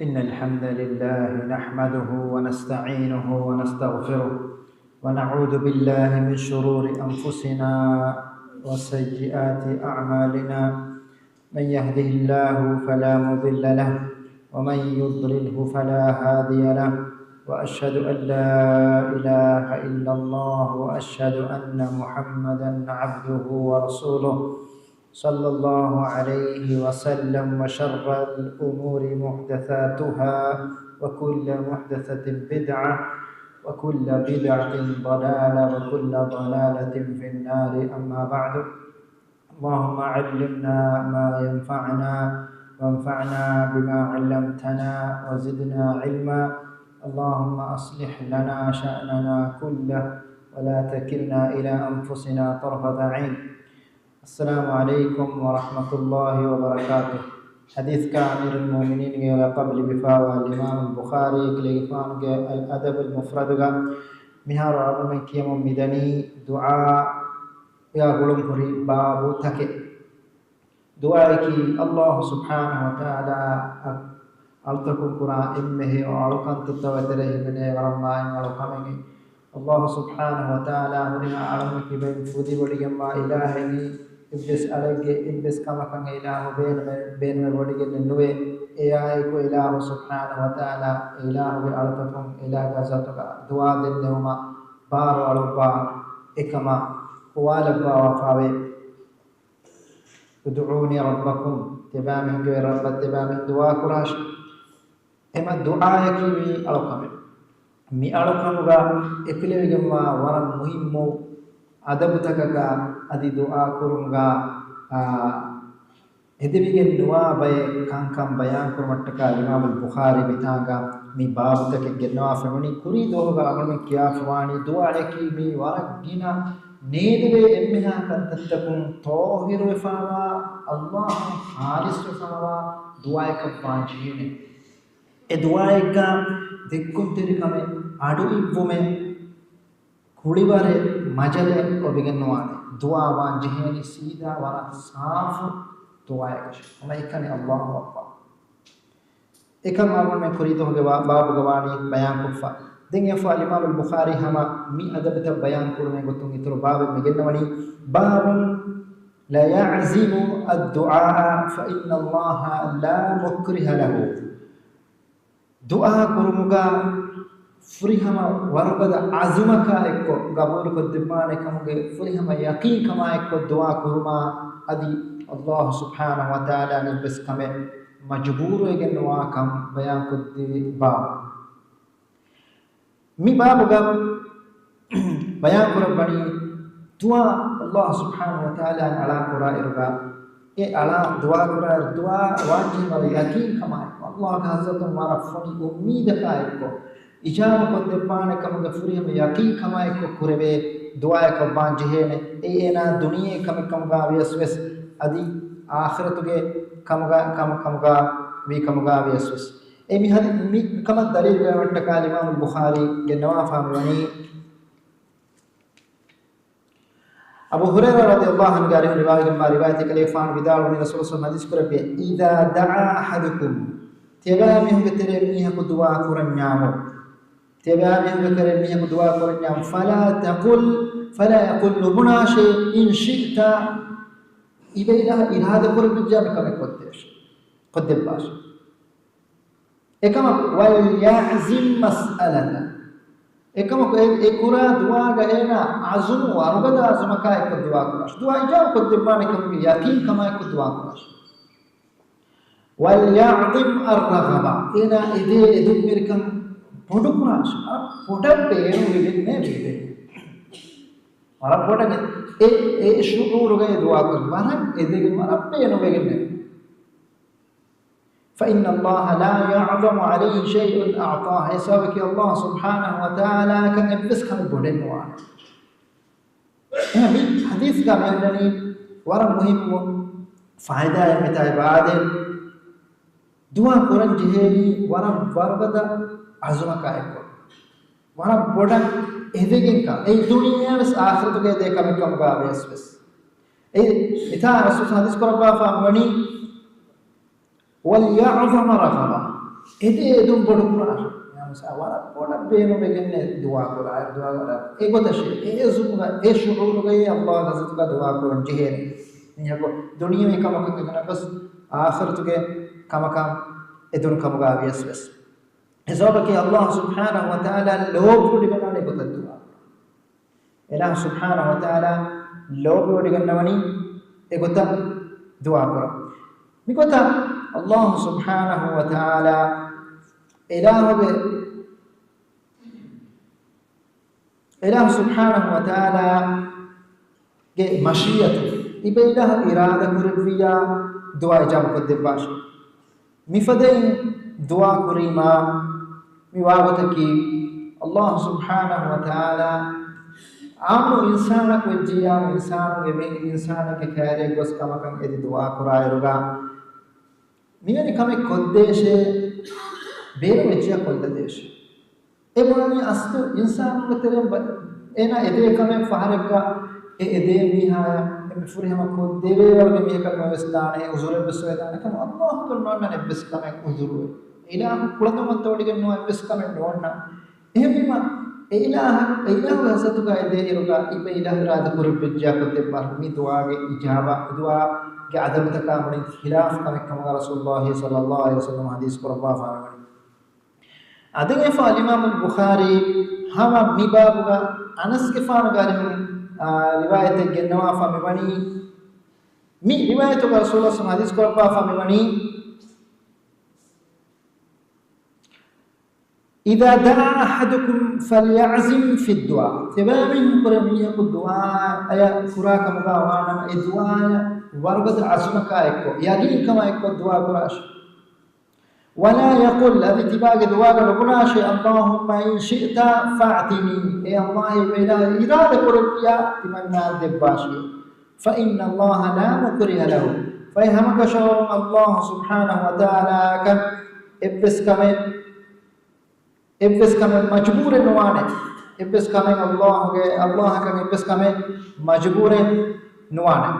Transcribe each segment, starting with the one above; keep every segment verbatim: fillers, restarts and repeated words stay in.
إن الحمد لله نحمده ونستعينه ونستغفره، ونعوذ بالله من شرور أنفسنا وسيئات أعمالنا. من يهده الله فلا مضل له، ومن يضلله فلا هادي له، وأشهد أن لا إله إلا الله، وأشهد أن محمدا عبده ورسوله، صلى الله عليه وسلم. وشر الأمور محدثاتها، وكل محدثة بدعة، وكل بدعة ضلالة، وكل ضلالة في النار. أما بعد، اللهم علمنا ما ينفعنا، وانفعنا بما علمتنا، وزدنا علما. اللهم أصلح لنا شأننا كله، ولا تكلنا إلى أنفسنا طرفة عين. السلام عليكم ورحمة الله وبركاته. ޙަދީޘްގަ އަމީރުލް މުއުމިނީންގެ ލަޤަބު ލިބިފައިވާ އިމާމުލް ބުޚާރީ އެކަލޭގެފާނުގެ އަލް އަދަބުލް މުފްރަދުގަ މިހާރު އަޅުގަނޑުމެން ކިޔަމުން މިދަނީ ދުޢާ އާ ގުޅުން ހުރި ބާބު ތަކެއް. ދުޢާއަކީ ﷲ ސުބްޙާނަހޫ ވަތަޢާލާ އަށް އަޅުތަކުން ކުރާ އެންމެ ހެޔޮ އަޅުކަންތައްތަކުގެ ތެރޭ ހިމެނޭ ވަރަށް މާތް އަޅުކަމެއް. ﷲ ސުބްޙާނަހޫ ވަތަޢާލާ ހުރިހާ އަޅަމެކި ބައިން ފުދިވޮޑިގެންވާ އިލާހެއް. އެއްވެސް އަޅެއްގެ އެއްވެސް ކަމަކަށް އެ އިލާހު ބޭނުމެއް، ބޭނުމެއް ވޮޑިގެންނެއް ނުވޭ. އެއާއެކު އިލާހު ސުބްޙާނަހޫ ވަތަޢާލާ އެ އިލާހުގެ އަޅުތަކުން އެ އިލާހުގެ ޙަޟްރަތުގަ ދުޢާ ދެންނެވުމަށް ބާރު އަޅުއްވާ އެކަމަށް ގޮވާލައްވާފައިވޭ. ادعوني ربكم، ތިޔަބައިމީހުންގެ ރައްބަށް ތިޔަބައިމީހުން ދުޢާ ކުރާށި. އެމަ ދުޢާއަކީ މީ އަޅުކަމެއް. މި އަޅުކަމުގަ އެކުލެވިގެންވާ ވަރަށް މުހިއްމު އަދަބުތަކަކާ އަދި ދުޢާ ކުރުމުގަ، އާ، އެދެވިގެން ނުވާ ބައެއް ކަންކަން ބަޔާން ކުރުމަށްޓަކާ އިމާމުލް ބުޚާރީ މިތާނގަ މި ބާބުތަކެއް ގެންނަވާފައިވަނީ. ކުރީ ދުވަހުގަ އަޅުގަނޑުމެން ކިޔާފައިވާނީ ދުޢާއަކީ މީ ވަރަށް ގިނަ ނޭދެވޭ އެންމެހާ ކަންތައްތަކުން ޠާހިރުވެފައިވާ، ﷲ އަށް ޚާލިޞްވެފައިވާ ދުޢާއަކަށްވާން ޖެހޭނެ. އެ ދުޢާއެއްގަ ދެއްކުންތެރިކަމެއް، އަޑުއިއްވުމެއް، ކުޅިވަރެއް، މަޖަލެއް އޮވެގެންނުވާނެ. ދުޢާ ވާން ޖެހޭނީ ސީދާ ވަރަށް ސާފު ދުޢާއަކަށް. ހަމައެކަނި ﷲ އަކްބަރު. އެކަން އަޅުގަނޑުމެން ކުރީ ދުވަހުގެ ބާ-، ބާބުގަ ވާނީ ބަޔާންކޮށްފަ. ދެން އެފަ އިމާމުލް ބުޚާރީ ހަމަ މި އަދަބުތައް ބަޔާން ކުރުމެއް ގޮތުން އިތުރު ބާބެއް މި ގެންނަވަނީ، باب لا يعزم الدعاء فإن الله لا مكره له. ދުޢާ ކުރުމުގަ ފުރިހަމަ ވަރުގަދަ ޢަޒުމަކާ އެއްކޮށް، ގަބޫލުކޮށްދެއްވާނެ ކަމުގެ ފުރިހަމަ ޔަޤީން ކަމާ އެއްކޮށް ދުޢާ ކުރުމާ އަދި ﷲ ސުބްޙާނަހޫ ވަތަޢާލާ އެއްވެސް ކަމެއް މަޖުބޫރުވެގެން ނުވާ ކަން ބަޔާންކޮށްދެވި ބާބު. މި ބާބުގަ ބަޔާން ކުރައްވަނީ، ދުޢާ ﷲ ސުބްޙާނަހޫ ވަތަޢާލާ އަޅާ ކުރާ އިރުގަ، އެ އަޅާ ދުޢާ ކުރާ އިރު، ދުޢާ ވާންޖެހޭ ވަރަށް ޔަޤީން ކަމާ އެއްކޮށް، ﷲ ގެ ޙަޟްރަތުން ވަރަށް ފޮނި އުއްމީދަކާ އެއްކޮށް، އިޖާބަ ކޮށްދެއްވާނެ ކަމުގެ ފުރިހަމަ ޔަޤީން ކަމާ އެއްކޮށް ކުރެވޭ ދުޢާއަކަށް ވާން ޖެހޭނެ. އެއީ އޭނާ ދުނިޔެ ކަމެއް ކަމުގަ ވިޔަސް ވެސް، އަދި އާޚިރަތުގެ ކަމުގަ، ކަމު، ކަމުގަ ވީ ކަމުގަ ވިޔަސް ވެސް. އެ މި ޙަދީ-، މި ކަމަށް ދަލީލު ބަޔާންވަންޓަކާ އިމާމުލް ބުޚާރީ ގެންނަވާފާ މިވަނީ، އަބޫ ހުރައިރާ ރަޟިޔަﷲ ޢަންހުގެ އަރިހުން ރިވާވެގެންވާ ރިވާޔަތެއް، ކަލޭގެފާނު ވިދާޅުވަނީ، ރަސޫލު ޞައްލަﷲ ޙަދީޘް ކުރެއްވިއޭ، إذا دعا أحدكم، ތިޔަބައިމީހުންގެ ތެރޭ މީހަކު ދުޢާ ކުރަންޏާމު، ތިޔަބައިމީހުންގެ ތެރޭ މީހަކު ދުޢާ ކުރަންޏާމު، فلا تقل، فلا يقل، ނުބުނާށޭ، إن شئت، އިބައިލާ އިރާދަ ކުރެއްވިއްޖާ މި ކަމެއް ކޮށްދޭށޭ، ކޮށްދެއްވާށޭ. އެކަމަކު، وليعزم مسألة. އެކަމަކު، އެ، އެ ކުރާ ދުޢާގަ އޭނާ ޢަޒުމު، ވަރުގަދަ ޢަޒުމަކާ އެއްކޮށް ދުޢާ ކުރާށި. ދުޢާ އިޖާބަ ކޮށްދެއްވާނެ ކަމުގެ ޔަޤީން ކަމާ އެއްކޮށް ދުޢާ ކުރާށި. وليعظم الرغبة. އޭނާ އެދޭ އެދުންވެރިކަން ބޮޑު ކުރާށި. އަ، ބޮޑަށް ބޭނުންވެގެންނޭ މިދެނީ. ވަރަށް ބޮޑަށް އެ، އެ ޝުޢޫރުގައި ދުޢާ ކުރުން. ވަރަށް އެދެގެން ވަރަށް ބޭނުންވެގެންނޭ. فإن الله لا يعظم عليه شيء أعطاه. އެ ސަބަބަކީ ﷲ ސުބްޙާނަހޫ ވަތަޢާލާއަކަށް އެއްވެސް ކަމެއް ބޮޑެއް ނުވާނެ. އެހެން މި ޙަދީޘްގަ މި އަންނަނީ ވަރަށް މުހިއްމު ފައިދާއެއް މިތާ އިބާދަތް. ދުޢާ ކުރަން ޖެހޭނީ ވަރަށް ވަރުގަދަ ޢަޒުމަކާ އެއްކޮށް. ވަރަށް ބޮޑަށް އެދެގެން ކަން. އެއީ ދުނިޔެއާ ވެސް އާޚިރަތުގައި ދޭ ކަމެއް ކަމުގަ ވިޔަސް ވެސް. އެ މިތާ ރަސޫލު ޙަދީޘް ކުރައްވާފާ ވަނީ، وليعظم رغبة. އެދޭ އެދުން ބޮޑު ކުރާށޭ. ވަރަށް ބޮޑަށް ބޭނުންވެގެންނޭ ދުޢާ ކުރާ. ދުޢާ ކުރާ. އެގޮތަށޭ. އެ އެޒުމުގަ، އެ ޝުޢޫރުގައޭ ﷲ ގެ ޙަޟްރަތުގަ ދުޢާ ކުރަން ޖެހޭނެ. މީހަކު ދުނިޔެވީ ކަމަކަށް އެދުނަސް ވެސް އާޚިރަތުގެ ކަމަކަށް އެދުނު ކަމުގަ ވިޔަސް ވެސް. އެ ސަބަބަކީ ﷲ ސުބްޙާނަހޫ ވަތަޢާލާ ލޯބިވެޑިގަންނަވަނީ އެގޮތަށް ދުޢާ. އިލާހު ސުބްޙާނަހޫ ވަތަޢާލާ ލޯބިވެޑިގަންނަވަނީ އެގޮތަށް ދުޢާ ކުރަން. މިގޮތަށް ﷲ ސުބްޙާނަހޫ ވަތަޢާލާ އިލާހުގެ، އިލާހު ސުބްޙާނަހޫ ވަތަޢާލާގެ މަޝީއަތު، އިބައިލާހު އިރާދަ ކުރެއްވިއްޔާ ދުޢާ އިޖާބަ ކޮށްދެއްވާށޭ. މިފަދައިން ދުޢާ ކުރީމާ، މި ވާގޮތަކީ ﷲ ސުބްޙާނަހޫ ވަތަޢާލާ އާއްމު އިންސާނަކު ވެއްޖިއްޔާ، އިންސާނުގެ މި އިންސާނެއްގެ ކައިރިއަށް ގޮސް ކަމަކަށް އެދި ދުޢާ ކުރާއިރުގަ، މިވެނި ކަމެއް ކޮށްދޭށޭ، ބޭރު ވެއްޖިއްޔާ ކޮށްލަދޭށޭ. އެ ބުނަނީ އަސްލު އިންސާނުންގެ ތެރެއިން ބަ-، އޭނާ އެދޭ ކަމެއް ފަހަރެއްގަ އެ އެދޭ މީހާޔަށް އެންމެ ފުރިހަމަ ކޮށްދެވޭ ވަރުގެ މީހަކަށް ނުވެސް ދާނެ، އެ ޢުޛުރެއް ވެސް ވެދާނެ ކަމަށް ﷲ އަކްބަރު ނޯންނާނެ އެއްވެސް ކަމެއް ޢުޛުރުވެ. އިލާހު ކުޅަދުންވަންތަވޮޑިގެން ނުވާ އެއްވެސް ކަމެއް ނޯންނާނެ. އެހެންވީމަ، އެ އިލާހަށް، އެ އިލާހުގެ ޙަޟްރަތުގަ އެދޭ އިރުގަ އިބަ އިލާހު އިރާދަ ކުރެއްވިއްޖާ ކޮށްދެއްވާ މި ދުޢާގެ އިޖާބަ، ދުޢާގެ އަދަބުތަކާ މުޅިން ޚިލާފު ކަމެއް ކަމުގަ ރަސޫލުﷲ ޞައްލަﷲ ޢަލައިހި ވަސައްލަމަ ޙަދީޘް ކުރައްވާފާ މިވަނީ. އަދި އެފަ އަލްއިމާމު ބުޚާރީ ހަމަ މި ބާބުގަ އަނަސްގެފާނުގެ އަރިހުން، އާ، ރިވާޔަތެއް ގެންނަވާފާ މިވަނީ. މި ރިވާޔަތުގަ ރަސޫލުﷲ ޙަދީޘް ކުރައްވާފާ މިވަނީ، إذا دعا أحدكم فليعزم في الدعاء. ތިބޭމީހުން ކުރެ މީހަކު ދުޢާއަށް ކުރާ ކަމުގަ ވާނަމަ، އެ ދުޢާއަށް ވަރުގަދަ ޢަޒުމަކާ އެއްކޮށް، ޔަގީންކަމާ އެއްކޮށް ދުޢާ ކުރާށޭ. ولا يقل، އަދި ތިބާގެ ދުޢާގަ ނުބުނާށޭ، اللهم إن شئت فأعطني، އޭ ﷲ، އިބަ އިރާދަ ކުރެއްވިއްޔާ ތިމަންނާ ދެއްވާށޭ. فإن الله لا مكره له، ފަހެ ހަމަކަށަވަރުން ﷲ ސުބްޙާނަހޫ ވަތަޢާލާއަކަށް އެއްވެސް ކަމެއް، އެއްވެސް ކަމެއް މަޖުބޫރެއް ނުވާނެ. އެއްވެސް ކަމެއް ﷲ ގެ، ﷲ އަކަށް އެއްވެސް ކަމެއް މަޖުބޫރެއް ނުވާނެ.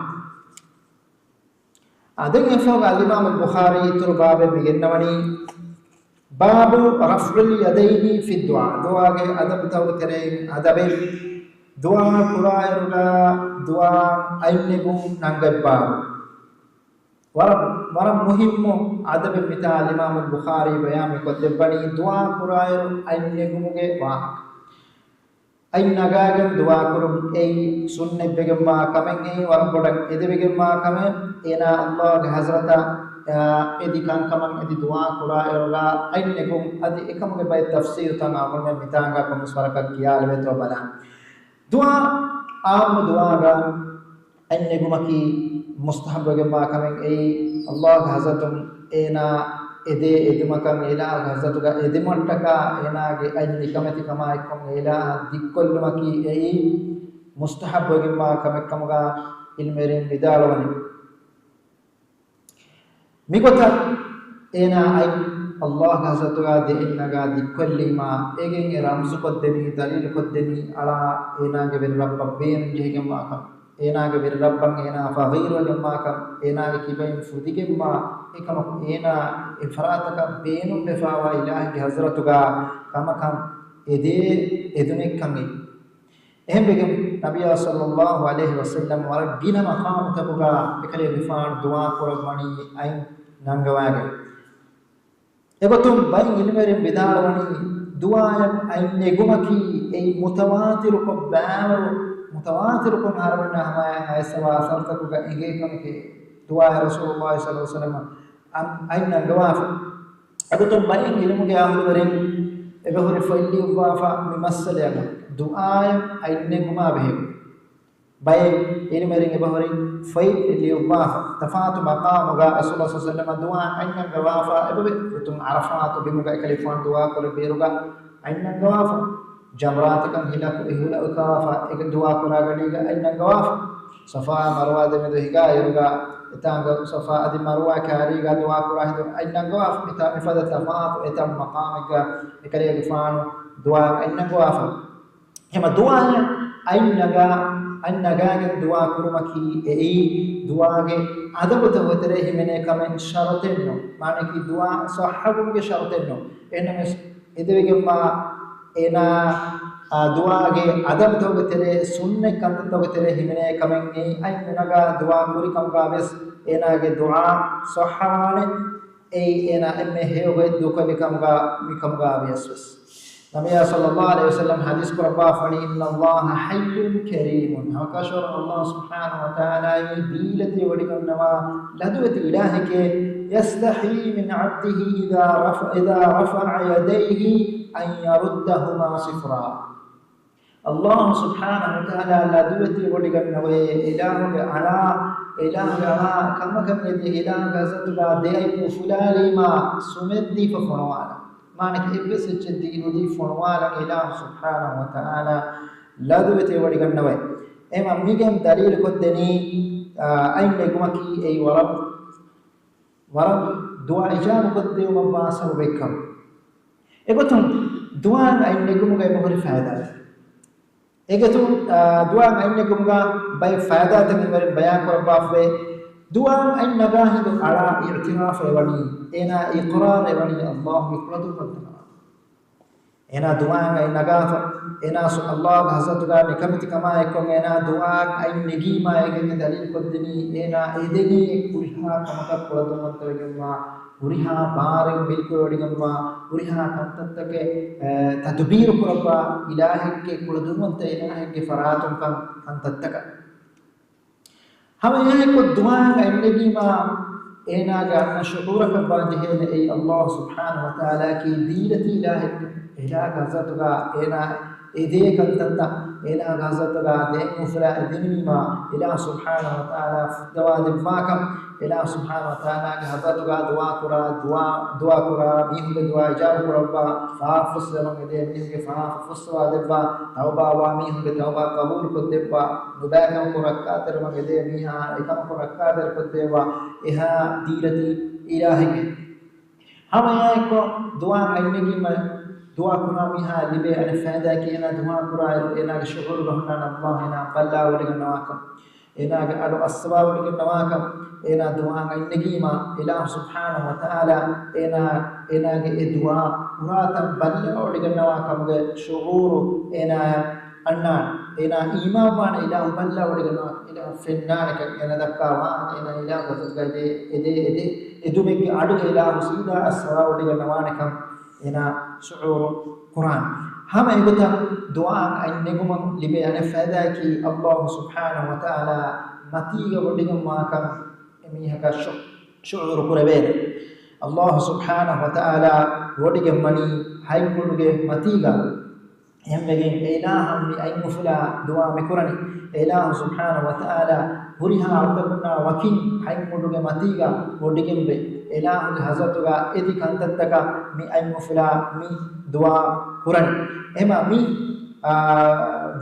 އާ، ދެން އެފަހުގަ އަލްއިމާމު ބުޚާރީ އިތުރު ބާބެއް މި ގެންނަވަނީ، باب رفع اليدين في الدعاء، ދުޢާގެ އަދަބުތަކުގެ ތެރެއިން އަދަބެއް، ދުޢާ ކުރާއިރުގަ ދުޢާ އަތް ނެގުން ނަންގަތް ބާބު. ވަރަށް، ވަރަށް މުހިއްމު އަދަބެއް މިތާ އަލްއިމާމު ބުޚާރީ ބަޔާން މި ކޮށްދެއްވަނީ، ދުޢާ ކުރާއިރު އަތް ނެގުމުގެ ވާހަކަ. އަތް ނަގާގެން ދުޢާ ކުރުން އެއީ ސުންނަތްވެގެންވާ ކަމެއް، އެއީ ވަރަށް ބޮޑަށް އެދެވިގެންވާ ކަމެއް. އޭނާ ﷲ ގެ ޙަޟްރަތަށް، އާ، އެދި ކަންކަމަށް އެދި ދުޢާ ކުރާއިރުގަ އަތް ނެގުން. އަދި އެކަމުގެ ބައެއް ތަފްސީލުތައް އަޅުގަނޑުމެން މިތާނގަ ކޮންމެސް ވަރަކަށް ކިޔާލެވޭތޯ ބަލާން. ދުޢާ، އާއްމު ދުޢާގަ އަތް ނެގުމަކީ މުސްތަޙައްބުވެގެންވާ ކަމެއް. އެއީ ﷲ ގެ ޙަޟްރަތުން އޭނާ އެދޭ އެދުމަކަށް، އިލާހުގެ ޙަޟްރަތުގަ އެދުމަށްޓަކާ އޭނާގެ އަތް ނިކަމެތިކަމާ އެއްކޮށް އިލާހަށް ދިއްކޮށްލުމަކީ އެއީ މުސްތަޙައްބުވެގެންވާ ކަމެއް ކަމުގަ ޢިލްމުވެރިން ވިދާޅުވަނީ. މިގޮތަށް އޭނާ އަތް ﷲ ގެ ޙަޟްރަތުގަ ދެ އަތް ނަގާ ދިއްކޮށްލީމާ، އޭގެން އެ ރަމްޒުކޮށްދެނީ، ދަލީލުކޮށްދެނީ، އަޅާ އޭނާގެ ވެރި ރައްބަށް ބޭނުން ޖެހިގެންވާކަން، އޭނާގެ ވެރި ރައްބަށް އޭނާ ފަޤީރުވެގެންވާކަން، އޭނާގެ ކިބައިން ފުދިގެންވާ، އެކަމަކު އޭނާ އެ ފަރާތަކަށް ބޭނުންވެފައިވާ އިލާހެއްގެ ޙަޟްރަތުގަ ކަމަކަށް އެދޭ އެދުނެއްކަން އެއީ. އެހެންވެގެން ނަބިއްޔާ ޞައްލައްލާހު ޢަލައިހި ވަސައްލަމް ވަރަށް ގިނަ މަޤާމުތަކުގަ އެކަލޭގެފާނު ދުޢާ ކުރައްވަނީ އަތް ނަންގަވާގެން. އެގޮތުން ބައެއް ޢިލްމުވެރިން ވިދާޅުވަނީ، ދުޢާއަށް އަތް ނެގުމަކީ އެއީ މުތަވާތިރުކޮށް ބާވަރު، މުތަވާތިރުކޮށް އަހަރެމެންނާ ހަމައަށް އައިސްފަވާ އަސަރުތަކުގަ އެނގޭ ކަމެކޭ. ދުޢާއަށް ރަސޫލުﷲ ޞައްލައްލާހު ޢަލައިހި ވަސައްލަމަ އަން-، އަތް ނަންގަވާފަ. އެގޮތުން ބައެއް ޢިލްމުގެ އަހުލުވެރިން އެބަހުރި ފޮތް ލިޔުއްވާފަ މި މައްސަލައަށް، ދުޢާއަށް އަތް ނެގުމާ ބެހޭ. ބައެއް ޢިލްމުވެރިން އެބަހުރި ފޮތް ލިޔުއްވާފަ. ތަފާތު މަޤާމުގަ ރަސޫލުﷲ ޞައްލައްލާހު ޢަލައިހި ވަސައްލަމަ ދުޢާ އަތް ނަންގަވާފަ އެބަވޭ. އޮތުން ޢަރަފާތު ބިމުގަ އެކަލޭގެފާނު ދުޢާ ކުރެއްވިއިރުގަ އަތް ނަންގަވާފަ. ޖަމްރާތަކަށް ހިލަކު އިހުލައުކާފަ އެ ދުޢާ ކުރާ ގަޑީގަ އަތް ނަންގަވާފަ. ޞަފާ މަރުވާ ދެމެދު ހިނގާ އިރުގަ އެތާނގަ ޞަފާ އަދި މަރުވާ ކާރީގަ ދުޢާ ކުރާ ހިނދު އަތް ނަންގަވާފަ. މިތާ މިފަދަ ތަފާތު އެތައް މަޤާމެއްގަ އެކަލޭގެފާނު ދުޢާ އަތް ނަންގަވާފަ. ހަމަ ދުޢާއަށް އަތް ނަގާ އަތް ނަގާގެން ދުޢާ ކުރުމަކީ އެއީ ދުޢާގެ އަދަބުތަކުގެ ތެރޭ ހިމެނޭ ކަމެއް ޝަރުޠެއް ނޫން. މާނައަކީ ދުޢާ ޞައްޙަވުމުގެ ޝަރުޠެއް ނޫން. އެހެންނަމަވެސް އެދެވިގެންވާ އޭނާ، އާ، ދުޢާގެ އަދަބުތަކުގެ ތެރޭ، ސުންނަތް ކަންތައްތަކުގެ ތެރޭ ހިމެނޭ ކަމެއް ނެތް. އަތް ނުނަގާ ދުޢާ ކުރި ކަމުގަ ވެސް އޭނާގެ ދުޢާ ޞައްޙަވާނެ. އެއީ އޭނާ އެންމެ ހެޔޮ ގޮތް ދޫކޮށްލި ކަމުގަ، މިކަމުގަ ވިޔަސް ވެސް. ނަބިއްޔާ ޞައްލައްލާހު ޢަލައިހި ވަސައްލަމް ޙަދީޘް ކުރައްވާފަނީ، إن الله حي كريم. ހަމަކަށަވަރު ﷲ ސުބްޙާނަހު ވަތަޢާލާއީ ދީލަތި ވޮޑިގަންނަވާ ލަދުވެތި އިލާހެކޭ. يستحيي من عبده إذا رفع، إذا رفع يديه أن يردهما صفرا. ﷲ ސުބްޙާނަހު ވަތަޢާލާ ލަދުވެތި ވޮޑިގަންނަވައޭ، އިލާހުގެ އަޅާ، އިލާހުގެ އަޅާ ކަމަކަށް އެދި، އިލާހުގެ ޙަޟްރަތުގަ ދެ އަތް އުފުލާލީމާ ސުމެއްދީފަ ފޮނުވާލަން. މާނައަކީ އެއްވެސް އެއްޗެއް ދީނުދީ ފޮނުވާލަން އިލާހު ސުބްޙާނަހު ވަތަޢާލާ ލަދުވެތި ވޮޑިގަންނަވައޭ. އެހެންވީމާ މިގެން ދަލީލު ކޮށްދެނީ، އާ، އަތް ނެގުމަކީ އެއީ ވަރަށް، ވަރަށް ދުޢާ އިޖާބަ ކޮށްދެވުމަށްވާ ސަބަބެއްކަން. އެގޮތުން ދުޢާއަށް އަތް ނެގުމުގައި މިހުރި ފައިދާތައް. އެގޮތުން، އާ، ދުޢާއަށް އަތް ނެގުމުގަ ބައެއް ފައިދާތައް މިވަރެން ބަޔާން ކުރައްވާފައި. ދުޢާއަށް އަތް ނަގާ ހިނދު އަޅާ އިޢުތިރާފު އެވަނީ، އޭނާ އިޤްރާރު އެވަނީ ﷲ ގެ ކުޅަދުންވަންތަކަމަށް. އޭނާ ދުޢާއަށް އަތް ނަގާފަ، އޭނާ ސު-، ﷲ ގެ ޙަޟްރަތުގަ ނިކަމެތި ކަމާ އެއްކޮށް އޭނާ ދުޢާއަށް އަތް ނެގީމާ އޭގެން ދަލީލު ކޮށްދިނީ، އޭނާ އެދެނީ ކުރިހާ ކަމަކަށް ކުޅަދުންވަންތަވެގެންވާ، ހުރިހާ ބާރެއް މިލްކުވެވޮޑިގެންވާ، ހުރިހާ ކަންތައްތަކެއް، އެ، ތަދުބީރު ކުރައްވާ އިލާހެއްގެ، ކުޅަދުންވަންތަ އިލާހެއްގެ ފަރާތުން ކަން، ކަންތައްތަކަށް. ހަމަ އެއާއެއްކޮށް ދުޢާއަށް އަތް ނެގީމާ، އޭނާގެ އަންނަ ޝުޢޫރަކަށްވާން ޖެހޭނެ އެއީ ﷲ ސުބްޙާނަހު ވަތަޢާލާއަކީ ދީލަތި އިލާހެއް. އިލާހުގެ ޙަޟްރަތުގަ އޭނާ އެދޭ ކަންތައްތައް، އޭނާގެ ޙަޟްރަތުގަ ދެ އަތް އުފުލާ އެދެނީމާ، އިލާހު ސުބްޙާނަހު ވަތަޢާލާ ފުއްދަވާ ދެއްވާކަން، އިލާހު ސުބްޙާނަހު ވަތަޢާލާގެ ޙަޟްރަތުގަ ދުޢާ ކުރާ، ދުޢާ، ދުޢާ ކުރާ، މީހުންގެ ދުޢާ އިޖާބަ ކުރައްވާ، ފާފަފުއްސަވަން އެދޭ މީހުންގެ ފާފަ ފުއްސަވާ ދެއްވާ، ތައުބާވާ މީހުންގެ ތައުބާ ޤަބޫލު ކޮށްދެއްވާ، ނުބައިކަމަކުން ރައްކާތެރިވަން އެދޭ މީހާ އެކަމަކުން ރައްކާތެރިކޮށްދެއްވާ، އެހާ ދީލަތި އިލާހެއް. ހަމަ އެއާއެއްކޮށް ދުޢާއަށް އަތް ނެގީމަ، ދުޢާ ކުރާ މީހާ ލިބޭ އަނެއް ފައިދާއަކީ އޭނާ ދުޢާ ކުރާއިރު އޭނާގެ ޝުޢޫރުގަ ހުންނާނެ ﷲ އޭނާ ބައްލަވަޑިގަންނަވާކަން. އޭނާގެ އަޑު އައްސަވާވަޑިގަންނަވާކަން. އޭނާ ދުޢާއަށް އަތް ނެގީމާ، އިލާހު ސުބްޙާނަހު ވަތަޢާލާ އޭނާ، އޭނާގެ އެ ދުޢާ ކުރާތަން ބައްލަވަޑިގަންނަވާ ކަމުގެ ޝުޢޫރު އޭނާއަށް އަންނާނެ. އޭނާ އީމާންވާނެ އިލާހު ބައްލަވަޑިގަންނަވާ، އިލާހު ފެންނާނެކަން، އޭނާ ދައްކާ ވާހަކަ، އޭނާ އިލާހުގެ ޙަޟްރަތުގައި އެދޭ، އެދޭ، އެދޭ، އެދުމެއްގެ އަޑުގަ އިލާހު ސީދާ އައްސަވާވަޑިގަންނަވާނެކަން އޭނާ ޝުޢޫރު ކުރާނެ. ހަމަ އެގޮތަށް ދުޢާއަށް އަތް ނެގުމުން ލިބޭ އަނެއް ފައިދާއަކީ ﷲ ސުބްޙާނަހު ވަތަޢާލާ މަތީގަ ވޮޑިގެންވާކަން އެމީހަކަށް ޝު-، ޝުޢޫރު ކުރެވޭނެ. ﷲ ސުބްޙާނަހު ވަތަޢާލާ ވޮޑިގެންވަނީ ހަތް އުޑުގެ މަތީގަ. އެހެންވެގެން އެ އިލާހަށް މި އަތް އުފުލާ ދުޢާ މިކުރަނީ. އެ އިލާހު ސުބްޙާނަހު ވަތަޢާލާ ހުރިހާ އަޅުތަކުންނާ ވަކިން ހަތް އުޑުގެ މަތީގަ ވޮޑިގެންވެ، އެ އިލާހުގެ ޙަޟްރަތުގަ އެދި ކަންތައްތަކަށް މި އަތް އުފުލާ މި ދުޢާ ކުރަނީ. އެހެންވީމާ މި، އާ،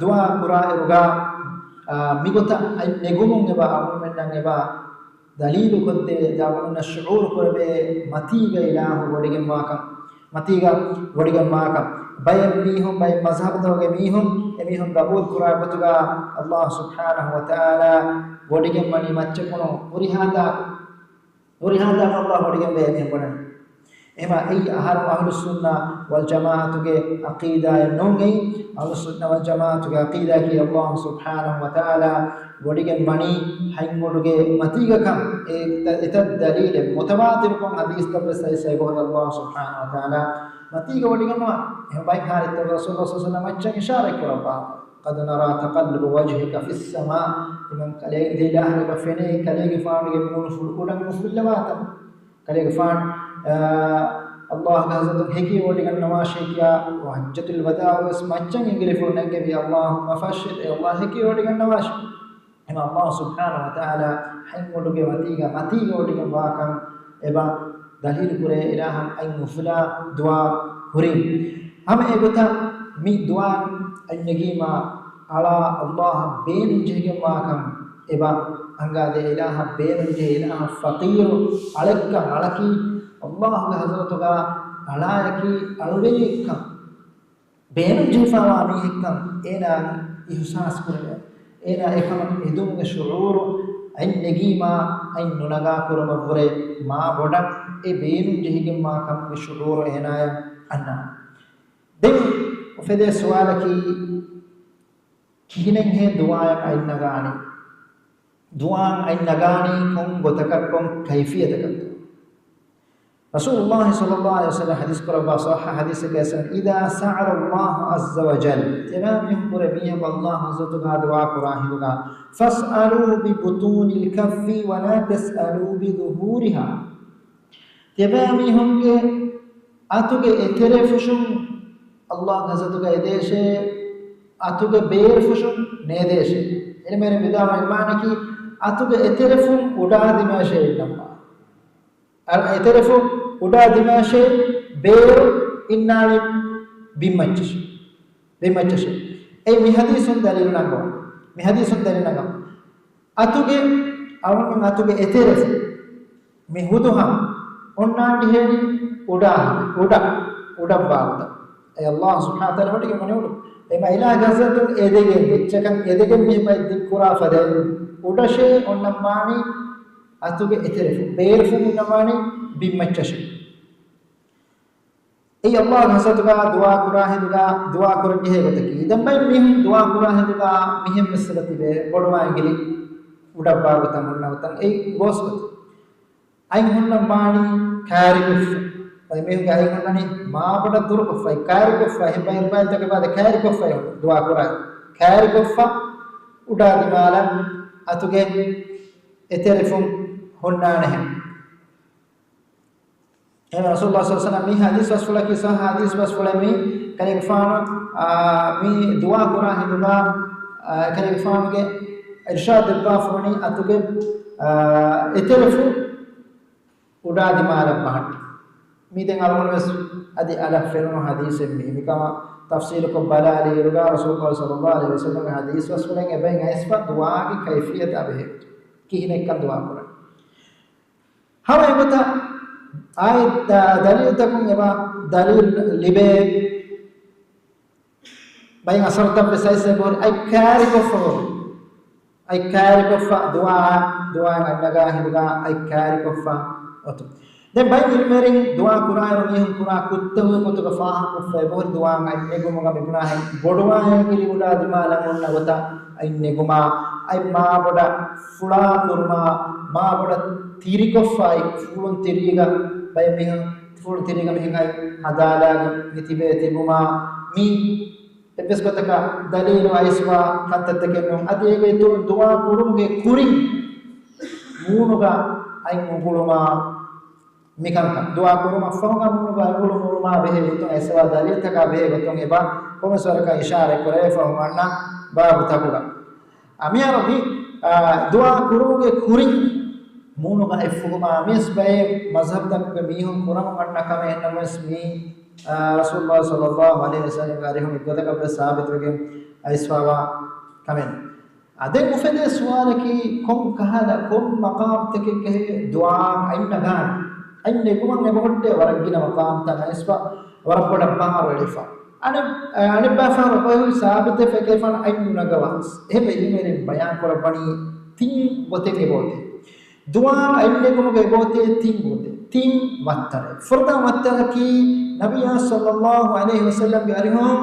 ދުޢާ ކުރާއިރުގަ، އާ، މިގޮތަށް އަތް ނެގުމުން އެބަ އަޅުގަނޑުމެންނަށް އެބަ ދަލީލު ކޮށްދޭ، އަޅުގަނޑުމެންނަށް ޝުޢޫރު ކުރެވޭ މަތީގަ އިލާހު ވޮޑިގެންވާކަން، މަތީގަ ވޮޑިގެންވާކަން. ބައެއް މީހުން، ބައެއް މަޒްހަބުތަކުގެ މީހުން، އެމީހުން ގަބޫލު ކުރާ ގޮތުގަ ﷲ ސުބްޙާނަހު ވަތަޢާލާ ވޮޑިގެންވަނީ މައްޗަކުނު ހުރިހާ ދާ، ހުރިހާ ދާ ﷲ ވޮޑިގެންވޭ އެމީހުން ބުނަނީ. އެހެންވީމާ އެއީ އަހަރު އަހުލުއްސުންނަ ވަލްޖަމާޢަތުގެ ޢަޤީދާއެއް ނޫން. އެއީ އަހުލުއްސުންނަ ވަލްޖަމާޢަތުގެ ޢަޤީދާއަކީ ﷲ ސުބްޙާނަހު ވަތަޢާލާ ވޮޑިގެން ވަނީ ހަތް އުޑުގެ މަތީގަކަން. އެ، އެތައް ދަލީލެއް، މުތަވާތިރުކޮށް ޙަދީޘްތައްވެސް އައިސް އެބަހުރި ﷲ ސުބްޙާނަހު ވަތަޢާލާ މަތީގަ ވޮޑިގަންނަވާ. އެހެން ބައެއް ޙާލަތްތައް ރަސޫލު ޞައްލަﷲ ޢަލައިހި ވަސައްލަމަ މައްޗަށް އިޝާރާތް ކުރައްވާ. قد نرى تقلب وجهك في السماء. ތިމަން ކަލޭ، އެ އިލާހަށް އެބަ ފެނޭ ކަލޭގެފާނުގެ މޫނުފުޅު އުޑަށް އުފުއްލަވާތަން. ކަލޭގެފާނު، އާ، ﷲ ގެ ޙަޟްރަތުން ހެކިވޮޑިގަންނަވާށޭ ކިޔާ، ޙައްޖަތުލް ވަދާޢު ވެސް މައްޗަށް އިނގިލިފުޅު ނެގެވި، اللهم فاشهد، އޭ ﷲ ހެކިވޮޑިގަންނަވާށޭ. އެހެންވީމާ ﷲ ސުބްޙާނަހު ވަތަޢާލާ ހަތް އުޑުގެ މަތީގަ، މަތީގަ ވޮޑިގެންވާކަން އެބަ ދަލީލު ކުރޭ އިލާހަށް އަތް އުފުލާ ދުޢާ ކުރީ. ހަމަ އެގޮތަށް މި ދުޢާ އަތް ނެގީމާ އަޅާ ﷲ އަށް ބޭނުން ޖެހިގެންވާކަން އެބަ އަންގާދޭ. އިލާހަށް ބޭނުން ޖެހޭ، އިލާހަށް ފަޤީރު އަޅެއްކަން، އަޅަކީ ﷲ ގެ ޙަޟްރަތުގަ އަޅާއަކީ އަޅުވެރިއެއްކަން، ބޭނުން ޖެހިފައިވާ މީހެއްކަން އޭނާ އިޙްސާސް ކުރެވޭ. އޭނާ އެކަމަށް އެދުމުގެ ޝުޢޫރު އަތް ނެގީމާ، އަތް ނުނަގާ ކުރުމަށްވުރެ މާ ބޮޑަށް އެ ބޭނުން ޖެހިގެންވާ ކަމުގެ ޝުޢޫރު އޭނާޔަށް އަންނާނެ. ދެން އުފެދޭ ސުވާލަކީ، ކިހިނެއްހޭ ދުޢާއަށް އަތް ނަގާނީ؟ ދުޢާއަށް އަތް ނަގާނީ ކޮން ގޮތަކަށް، ކޮން ކައިފިއްޔަތަކަށް؟ ރަސޫލުﷲ ޞައްލަﷲ ޢަލައިހި ވަސައްލަމަ ޙަދީޘް ކުރައްވާ ޞައްޙަ ޙަދީޘެއްގަ އިސް، إذا سأل الله عز وجل، ތިޔަބައިމީހުން ކުރެ މީހަކު ﷲ ޢައްޒަ ވަޖައްލަ ދުޢާ ކުރާ ހިނދުގަ، فاسألوا ببطون الكف ولا تسألوا بظهورها. ތިޔަބައިމީހުންގެ އަތުގެ އެތެރެފުށުން ﷲ ޢައްޒަ ވަޖައްލަ އެދޭށޭ، އަތުގެ ބޭރުފުށުން ނޭދޭށޭ. އިލްމުވެރިން ވިދާޅުވާ މާނައަކީ، އަތުގެ އެތެރެފުން އުޑާ ދިމާށޭ އިންނަންވާ. އަ، އެތެރެފުން އުޑާ ދިމާށޭ، ބޭރު އިންނާނީ ބިންމައްޗަށޭ. ބިންމައްޗަށޭ. އެއީ މި ޙަދީޘުން ދަލީލު ނަންގަވާ. މި ޙަދީޘުން ދަލީލު ނަންގަވާ. އަތުގެ، އަޅުގަނޑު އަތުގެ އެތެރެފުށުން މި ހުދުހަމަ އޮންނާން ޖެހޭނީ އުޑާ، އުޑަ، އުޑަށްވާ ގޮތަށް. އެ ﷲ ސުބްޙާނަހޫ ވަތަޢާލާ ވަޑައިގެން ވަނީ އުޑު. އެމަ އިލާ ގަޒަތުން އެދެގެން، އެއްޗަކަށް އެދެގެން މި ބައި ދިއްކުރާ ފަދައިން އުޑަށޭ އޮންނަންވާނީ އަތުގެ އެތެރެފުށު، ބޭރުފުށުން އޮންނަންވާނީ ބިންމައްޗަށޭ. އެއީ ﷲ ޢައްޒަ ވަޖައްލަ ދުޢާ ކުރާ ހިނދުގަ ދުޢާ ކުރަން ޖެހޭ ގޮތަކީ. ދެން ބައެއް މީހުން ދުޢާ ކުރާ ހިނދުގަ މިހެން ވެސް ތިބޭ، ބޮޑުވާ އިނގިލި އުޑަށްވާ ގޮތަށް ހުންނަ ގޮތަށް އެއީ ގޯސް ގޮތެއް. އަތް ހުންނަން ވާނީ ކައިރިކޮށްފަ. ބައެއް މީހުންގެ އަތް ހުންނަނީ މާބޮޑަށް ދުރުކޮށްފައި، ކައިރިކޮށްފަ، އެހެން ބައި ބައިތަކެއް ވާދެ ކައިރިކޮށްފައި ދުޢާ ކުރާ. ކައިރިކޮށްފަ އުޑާ ދިމާލަށް އަތުގެ އެތެރެފުން ހުންނާނެހެން. އެހެން ރަސޫލުﷲ ޞައްލަﷲ ޢަލައިހި ވަސައްލަމަ މި ޙަދީޘް ބަސްފުޅަކީ ޞައްޙަ ޙަދީޘް ބަސްފުޅެއް މީ. ކަލޭގެފާނު، އާ، މި ދުޢާ ކުރާ ހިނދުގަ، އާ، ކަލޭގެފާނުގެ އިރްޝާދު ދެއްވާފަވަނީ އަތުގެ، އާ، އެތެރެފުށުން އުޑާ ދިމާލަށް ބަހައްޓަ. މީ ދެން އަޅުގަނޑު ވެސް އަދި އަލަށް ފެނުނު ޙަދީޘެއް މީ. މިކަމަށް ތަފްޞީލުކޮށް ބަލާލިއިރުގަ ރަސޫލުﷲ ޞައްލަﷲ ޢަލައިހި ވަސައްލަމަގެ ޙަދީޘް ބަސްފުޅެއް އެބައިން އައިސްފަ ދުޢާގެ ކައިފިއްޔަތާ ބެހޭ ކިހިނެއްކަން ދުޢާ ކުރަން. ހަމަ އެގޮތަށް އާއެއް ދަ-، ދަލީލުތަކުން އެބަ ދަލީލު ލިބޭ. ބައި އަސަރުތައް ވެސް އައިސް އެބަހުރި އަތް ކައިރިކޮށްފަ ހުރި. އަތް ކައިރިކޮށްފަ ދުޢާ، ދުޢާ އަތް ނަގާ ހިނދުގަ އަތް ކައިރިކޮށްފަ އޮތު. ދެން ބައި ޢިލްމުވެރިން ދުޢާ ކުރާއިރު މީހުން ކުރާ ކުށްތަކުގެ ގޮތުގަ ފާހަގަކޮށްފަ އެބަހުރި ދުޢާ އަތް ނެގުމުގަ މި ބުނާހެން ބޮޑުވާ އިނގިލި އުޑާ ދިމާލަށް އޮންނަ ގޮތަށް އަތް ނެގުމާ، އަތް މާބޮޑަށް ފުޅާ ކުރުމާ، މާބޮޑަށް ތިރިކޮށްފައި ފުޅުން ތިރީގަ ބައެއް މީހުން ފުޅުން ތިރީގަ މިހެން އަތް ހަދާލާގެން މި ތިބޭ ތިބުމާ، މީ އެއްވެސް ގޮތަކަށް ދަލީލު އައިސްވާ ކަންތައްތަކެއް ނޫން. އަދި އޭގެ އިތުރުން ދުޢާ ކުރުމުގެ ކުރިން މޫނުގަ އަތް އުނގުޅުމާ، މިކަންކަން ދުޢާ ކުރުމަށްފަހުގަ މޫނުގަ އަތް އުނގުޅުމާ ބެހޭ ގޮތުން އައިސްވާ ދަލީލުތަކާ ބެހޭ ގޮތުން އެބަ ކޮންމެސް ވަރަކަށް އިޝާރަތް ކުރެވޭ ފަހު އަންނަ ބާބުތަކުގަ. އަ، މިހާރު މި، އާ، ދުޢާ ކުރުމުގެ ކުރިން މޫނުގަ އެއްފުހުމާ މިސް ބައެއް މަޒްހަބްތަކުގެ މީހުން ކުރަމުން އަންނަ ކަމެއް ނަމަވެސް މީ، އާ، ރަސޫލުﷲ ޞައްލަﷲ ޢަލައިހި ވަސައްލަމަގެ އަރިހުން އެއްގޮތަކަށްވެސް ސާބިތުވެގެން އައިސްފާވާ ކަމެއް. އަ، ދެން އުފެދޭ ސުވާލަކީ ކޮން ކަހަލަ ކޮން މަޤާމްތަކެއްގަހޭ ދުޢާ އަތް ނަގާނީ؟ އަތް ނެގުމަށް އެބަހުއްޓޭ ވަރަށް ގިނަ މަޤާމްތައް އައިސްފަ ވަރަށް ބޮޑަށް ބަހާރު އެޅިފަ. އަނެއް، އަނެއްބައިފާރު އޮތް ސާބިތެއް ފެކޭފާނު އަތް ނުނަގަވާސް. އެހެންވެ އިލްމުވެރިން ބަޔާން ކުރައްވަނީ ތިން ގޮތެއް އެބައޮތޭ. ދުޢާ އަތް ނެގުމުގެ އެބައޮތޭ ތިން ގޮތެއް، ތިން ވައްތަރެއް. ފުރަތަމަ ވައްތަރަކީ ނަބިއްޔާ ޞައްލަﷲ ޢަލައިހި ވަސައްލަމްގެ އަރިހުން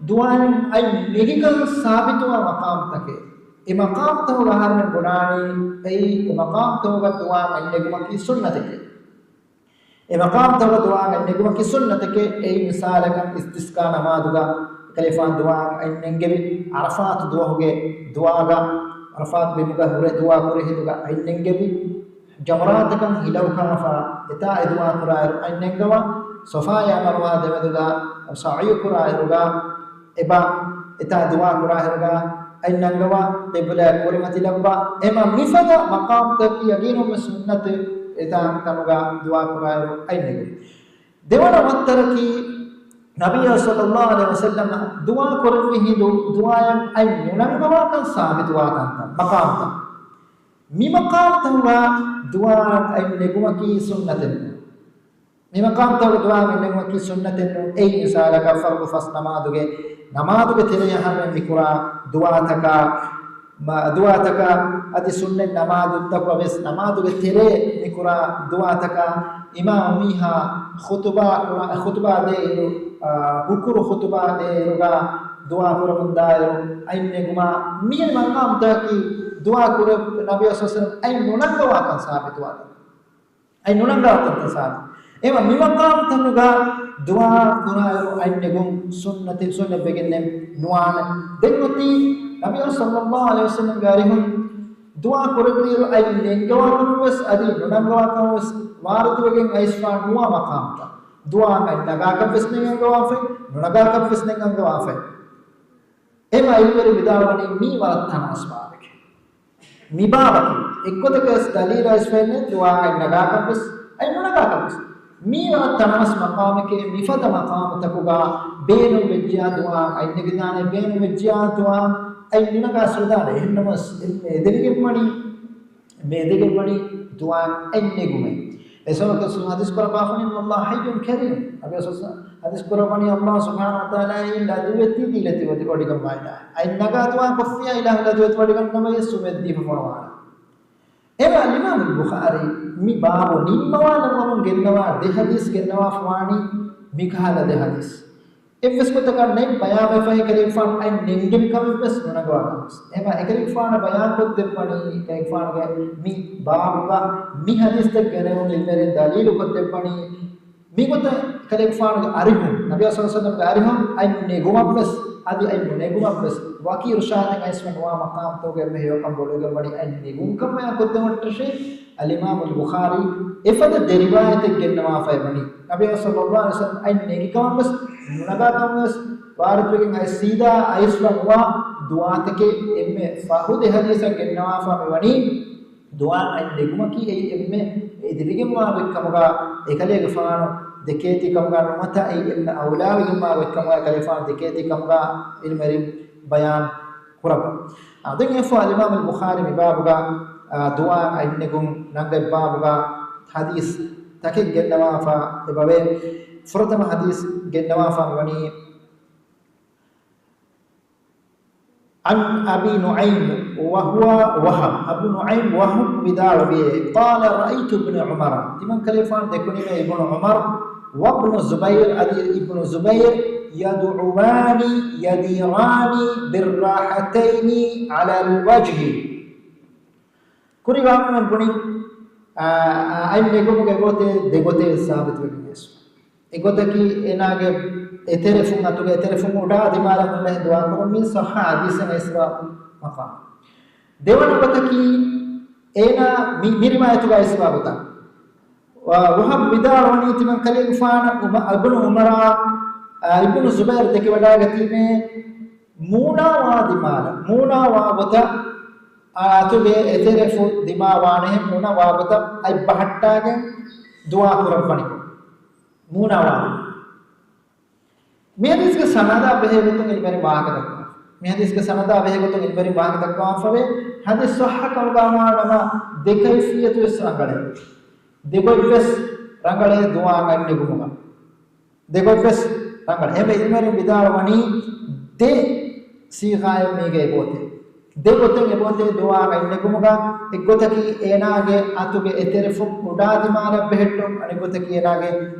ދުޢާއިން އަތް ނެގިކަން ސާބިތުވާ މަޤާމްތަކެއް. އެ މަޤާމްތަކުގަ އަހަރެމެން ބުނާނީ އެއީ އެ މަޤާމްތަކުގަ ދުޢާ އަތް ނެގުމަކީ ސުންނަތެކޭ. އެ މަޤާމްތަކުގަ ދުޢާ އަތް ނެގުމަކީ ސުންނަތެކޭ. އެއީ މިސާލަކަށް އިސްތިސްޤާ ނަމާދުގަ ކަލޭފާނު ދުޢާ އަތް ނެންގެވި، ޢަރަފާތު ދުވަހުގެ ދުޢާގަ ޢަރަފާތު ބިމުގަ ހުރެ ދުޢާ ކުރި ހިނދުގަ އަތް ނެންގެވި، ޖަމަރާތަކަށް ހިލަ އުކާފަ އެތާ އެ ދުޢާ ކުރާއިރު އަތް ނެންގަވާ، ޞަފާއާ މަރުވާ ދެމެދުގަ ސަޢުޔު ކުރާއިރުގަ އެބަ އެތާ ދުޢާ ކުރާއިރުގަ އަތް ނަންގަވާ، ޤިބްލާއަށް ކުރިމަތިލައްވާ، އެމަ މިފަދަ މަޤާމްތަކަކީ ޔަގީނުންވެސް ސުންނަތެއް އެތާ ތަނުގަ ދުޢާ ކުރާއިރު އަތް ނެގުން. ދެވަނަ ވައްތަރަކީ، ނަބިއްޔާ ޞައްލަﷲ ޢަލައިހި ވަސައްލަމަ ދުޢާ ކުރެއްވި ހިނދު ދުޢާއަށް އަތް ނުނަންގަވާކަން ސާބިތުވާ ތަންތަން، މަޤާމްތައް. މި މަޤާމްތަކުގަ ދުޢާއަށް އަތް ނެގުމަކީ ސުންނަތެއް ނޫން. މި މަޤާމްތަކުގަ ދުޢާ ނެގުމަކީ ސުންނަތެއް ނޫން. އެއީ މިސާލަކަށް ފަރުޟު ފަސް ނަމާދުގެ، ނަމާދުގެ ތެރެއިން އަހަރުމެން މިކުރާ ދުޢާތަކާ، މަ-، ދުޢާތަކާ އަދި ސުންނަތް ނަމާދުތަކުގަ ވެސް ނަމާދުގެ ތެރޭ މި ކުރާ ދުޢާތަކާ އިމާމު މީހާ ޚުތުބާ ކުރާ، ޚުތުބާ ދޭއިރު، އާ، ހުކުރު ޚުތުބާ ދޭއިރުގަ ދުޢާ ކުރަމުންދާއިރު އަތް ނެގުމާ މިހެން މަޤާމުތަކަކީ ދުޢާ ކުރެ-، ނަބީ ސައްލަﷲ ޢަލައިހި ވަސައްލަމަ އަތް ނުނަންގަވާކަން ސާބިތުވާ. އަތް ނުނަންގާ ތަންތަން ސާބިތު. އެމަ މި މަޤާމުތަކުގަ ދުޢާ ކުރާއިރު އަތް ނެގުން ސުންނަތެއް، ސުންނަތްވެގެންނެއް ނުވާނެ. ދެން އޮތީ ނަބީ ސައްލަﷲ ޢަލައިހި ވަސައްލަމްގެ އަރިހުން ދުޢާ ކުރެއްވިއިރު އަތް ނެންގަވާކަމަށް ވެސް އަދި ނުނަންގަވާކަމަށް ވެސް ވާރިދުވެގެން އައިސްފާ ނުވާ މަޤާމުތައް. ދުޢާ އަތް ނަގާކަށް ވެސް ނެގަންގަވާފައި، ނުނަގާކަށް ވެސް ނެގަންގަވާފައި. އެމަ އިލްމުވެރިން ވިދާޅުވަނީ މީ ވަރަށް ތަނަވަސް ބާވެގެ. މި ބާވަކީ އެއްގޮތަކަސް ދަލީލާ އިސްފެންނެ ދުޢާ އަތް ނަގާކަށް ވެސް، އަތް ނުނަގާކަށް ވެސް. މީ ވަރަށް ތަނަވަސް މަޤާމެކޭ. މިފަދަ މަޤާމުތަކުގަ ބޭނުން ވެއްޖިޔާ ދުޢާ އަތް ނެގިދާނެ، ބޭނުން ވެއްޖިޔާ ދުޢާ އަތް ނުނަގާ ސުދާނެ. އެހެންނަމަސް އެ-، އެދެވިގެން ވަނީ މި އެދެގެން ވަނީ ދުޢާ އަތް ނެގުމެއް. އެ ސަބަބަކަށް ޙަދީޘް ކުރައްވާފަ ވަނީ، "ﷲ حيٌّ كريم." އަބި އަސަސް ޙަދީޘް ކުރައްވަނީ، ﷲ ސުބްޙާނަހޫ ވަތަޢާލާ އެއީ ލަދުވެތި ދީލަތި ވަޑިގަންވާ އިލާހެއް. އަތް ނަގާ ދުޢާ ކޮށްފިޔާ އިލާހު ލަދުވެތި ވަޑިގަންނަވައި ސުމެއް ދީފަ ފޮނުވާނެ. އެމަ އަލްއިމާމު ބުޚާރީ މި ބާބު ނިންމަވާލައްވަމުން ގެންނަވާ ދެ ޙަދީޘް ގެންނަވާފަ ވާނީ މިކަހަލަ ދެ ޙަދީޘް. އެއްވެސް ގޮތަކަށް ނެތް ބަޔާންވެފައި ކަލޭގެފާނު އަތް ނެންގެވި ކަމެއްވެސް ނުނަގަވާ ކަމެއް. އެމަ އެކަލޭގެފާނު ބަޔާންކޮށްދެއްވަނީ، ކަލޭގެފާނުގެ މި ބާބުގަ މި ޙަދީޘްތައް ގެނެވުން އިލްމުވެރިން ދަލީލު ކޮށްދެއްވަނީ، މިގޮތަށް ކަލޭގެފާނުގެ އަރިހުން، ނަބީ ސައްލަﷲ ޢަލައިހި ވަސައްލަމްގެ އަރިހުން އަތް ނެގުމަށްވެސް އަދި އަތް ނުނެގުމަށްވެސް ވަކި އިރުޝާދެއް އައިސްފަ ނުވާ މަޤާމުތަކުގައި އެންމެ ހެޔޮކަން ބޮޑުވެގެންވަނީ އަތް ނެގުން ކަމަށް ކޮށްދެވުން އަށޭ. އަލްއިމާމު ބުޚާރީ އެފަދަ ދެ ރިވާޔަތެއް ގެންނަވާފައި ވަނީ. ނަބީ ސައްލަﷲ ޢަލައިހި ވަސައްލަމް އަތް ނެގި ކަމަށްވެސް ނުނަގާ ކަމަށްވެސް ވާރިދުވެގެން އައިސް ސީދާ އައިސްފަ ނުވާ ދުޢާތަކެއް އެންމެ ފަހު ދެ ޙަދީޘަށް ގެންނަވާފަ މި ވަނީ. ދުޢާ އަތް ނެގުމަކީ އެއީ އެންމެ އެދެވިގެންވާ ގޮތްކަމުގަ، އެކަލޭގެފާނު ދެކޭތީ ކަމުގަ ނުވަތަ އެއީ އެންމެ އައުލާވެގެންވާ ގޮތްކަމުގަ އެކަލޭގެފާނު ދެކޭތީ ކަމުގަ އިލްމުވެރިން ބަޔާން ކުރައްވާ. އާ، ދެން އެފަ އަލްއިމާމު ބުޚާރީ މި ބާބުގަ، އާ، ދުޢާ އަތް ނެގުން ނަންގަތް ބާބުގަ ޙަދީޘް ތަކެއް ގެންނަވާފަ އެބަވޭ. ފުރަތަމަ ޙަދީޘް ގެންނަވާފަ މިވަނީ، عن أبي نعيم وهو وهب، އަބޫ ނުޢައިމް ވަހުބް ވިދާޅުވިއޭ، قال رأيت ابن عمر، ތިމަން ކަލޭފާނު ދެކުނީމޭ އިބްނު ޢުމަރު، وابن الزبير، އަދި އިބްނު ޒުބައިރު، يدعوان يديران بالراحتين على الوجه. ކުރި ގާމުމެން ބުނި، އާ، އާ، އަތް ނެގުމުގެ ގޮތެއް ދެ ގޮތެއް ސާބިތުވެގެން އެސް. އެގޮތަކީ އޭނާގެ އެތެރެފުން އަތުގެ އެތެރެފުން އުޑާ ދިމާލަށް ހުންނަ ދުޢާ ކުރުން މީ ޞައްޙަ ޙަދީޘެއް އައިސްވާ މަޤާމް. ދެވަނަ ގޮތަކީ އޭނާ މި، މި ރިވާޔަތުގަ އައިސްވާ ގޮތަށް. ވަ، ވަހަބް ވިދާޅުވަނީ ތިމަން ކަލޭގެފާނަށް އުމަ، އިބްނު ޢުމަރާ، އާ، އިބްނު ޒުބައިރު ދެކެވަޑައިގަތީމޭ މޫނާ ވާ ދިމާލަށް، މޫނާ ވާ ގޮތަށް، އާ، އަތުގެ އެތެރެފުން ދިމާ ވާނެހެން މޫނާ ވާ ގޮތަށް އަތް ބަހައްޓާގެން ދުޢާ ކުރައްވަނިކޮށް. މޫނާ ވާ ދިމާލަށް. މި ޙަދީޘްގެ ސަނަދާ ބެހޭ ގޮތުން އިލްމުވެރިން ވާހަކަ ދައްކަވާފަ. މި ޙަދީޘްގެ ސަނަދާ ބެހޭ ގޮތުން އިލްމުވެރިން ވާހަކަ ދައްކަވާފަވޭ. ޙަދީޘް ޞައްޙަ ކަމުގަ ވާނަމަ ދެ ކައިފިއްޔަތުވެސް ރަނގަޅޭ. ދެ ގޮތްވެސް ރަނގަޅޭ ދުޢާ އަތް ނެގުމުގަ. ދެ ގޮތްވެސް ރަނގަޅޭ. އެހެންވެ އިލްމުވެރިން ވިދާޅުވަނީ ދެ ސީޣާއެއް މީގަ އެބައޮތޭ. ދެ ގޮތެއް އެބައޮތޭ ދުޢާ އަތް ނެގުމުގަ. އެއްގޮތަކީ އޭނާގެ އަތުގެ އެތެރެފުން އުޑާ ދިމާލަށް ބެހެއްޓުން، އަނެއްގޮތަކީ އޭނާގެ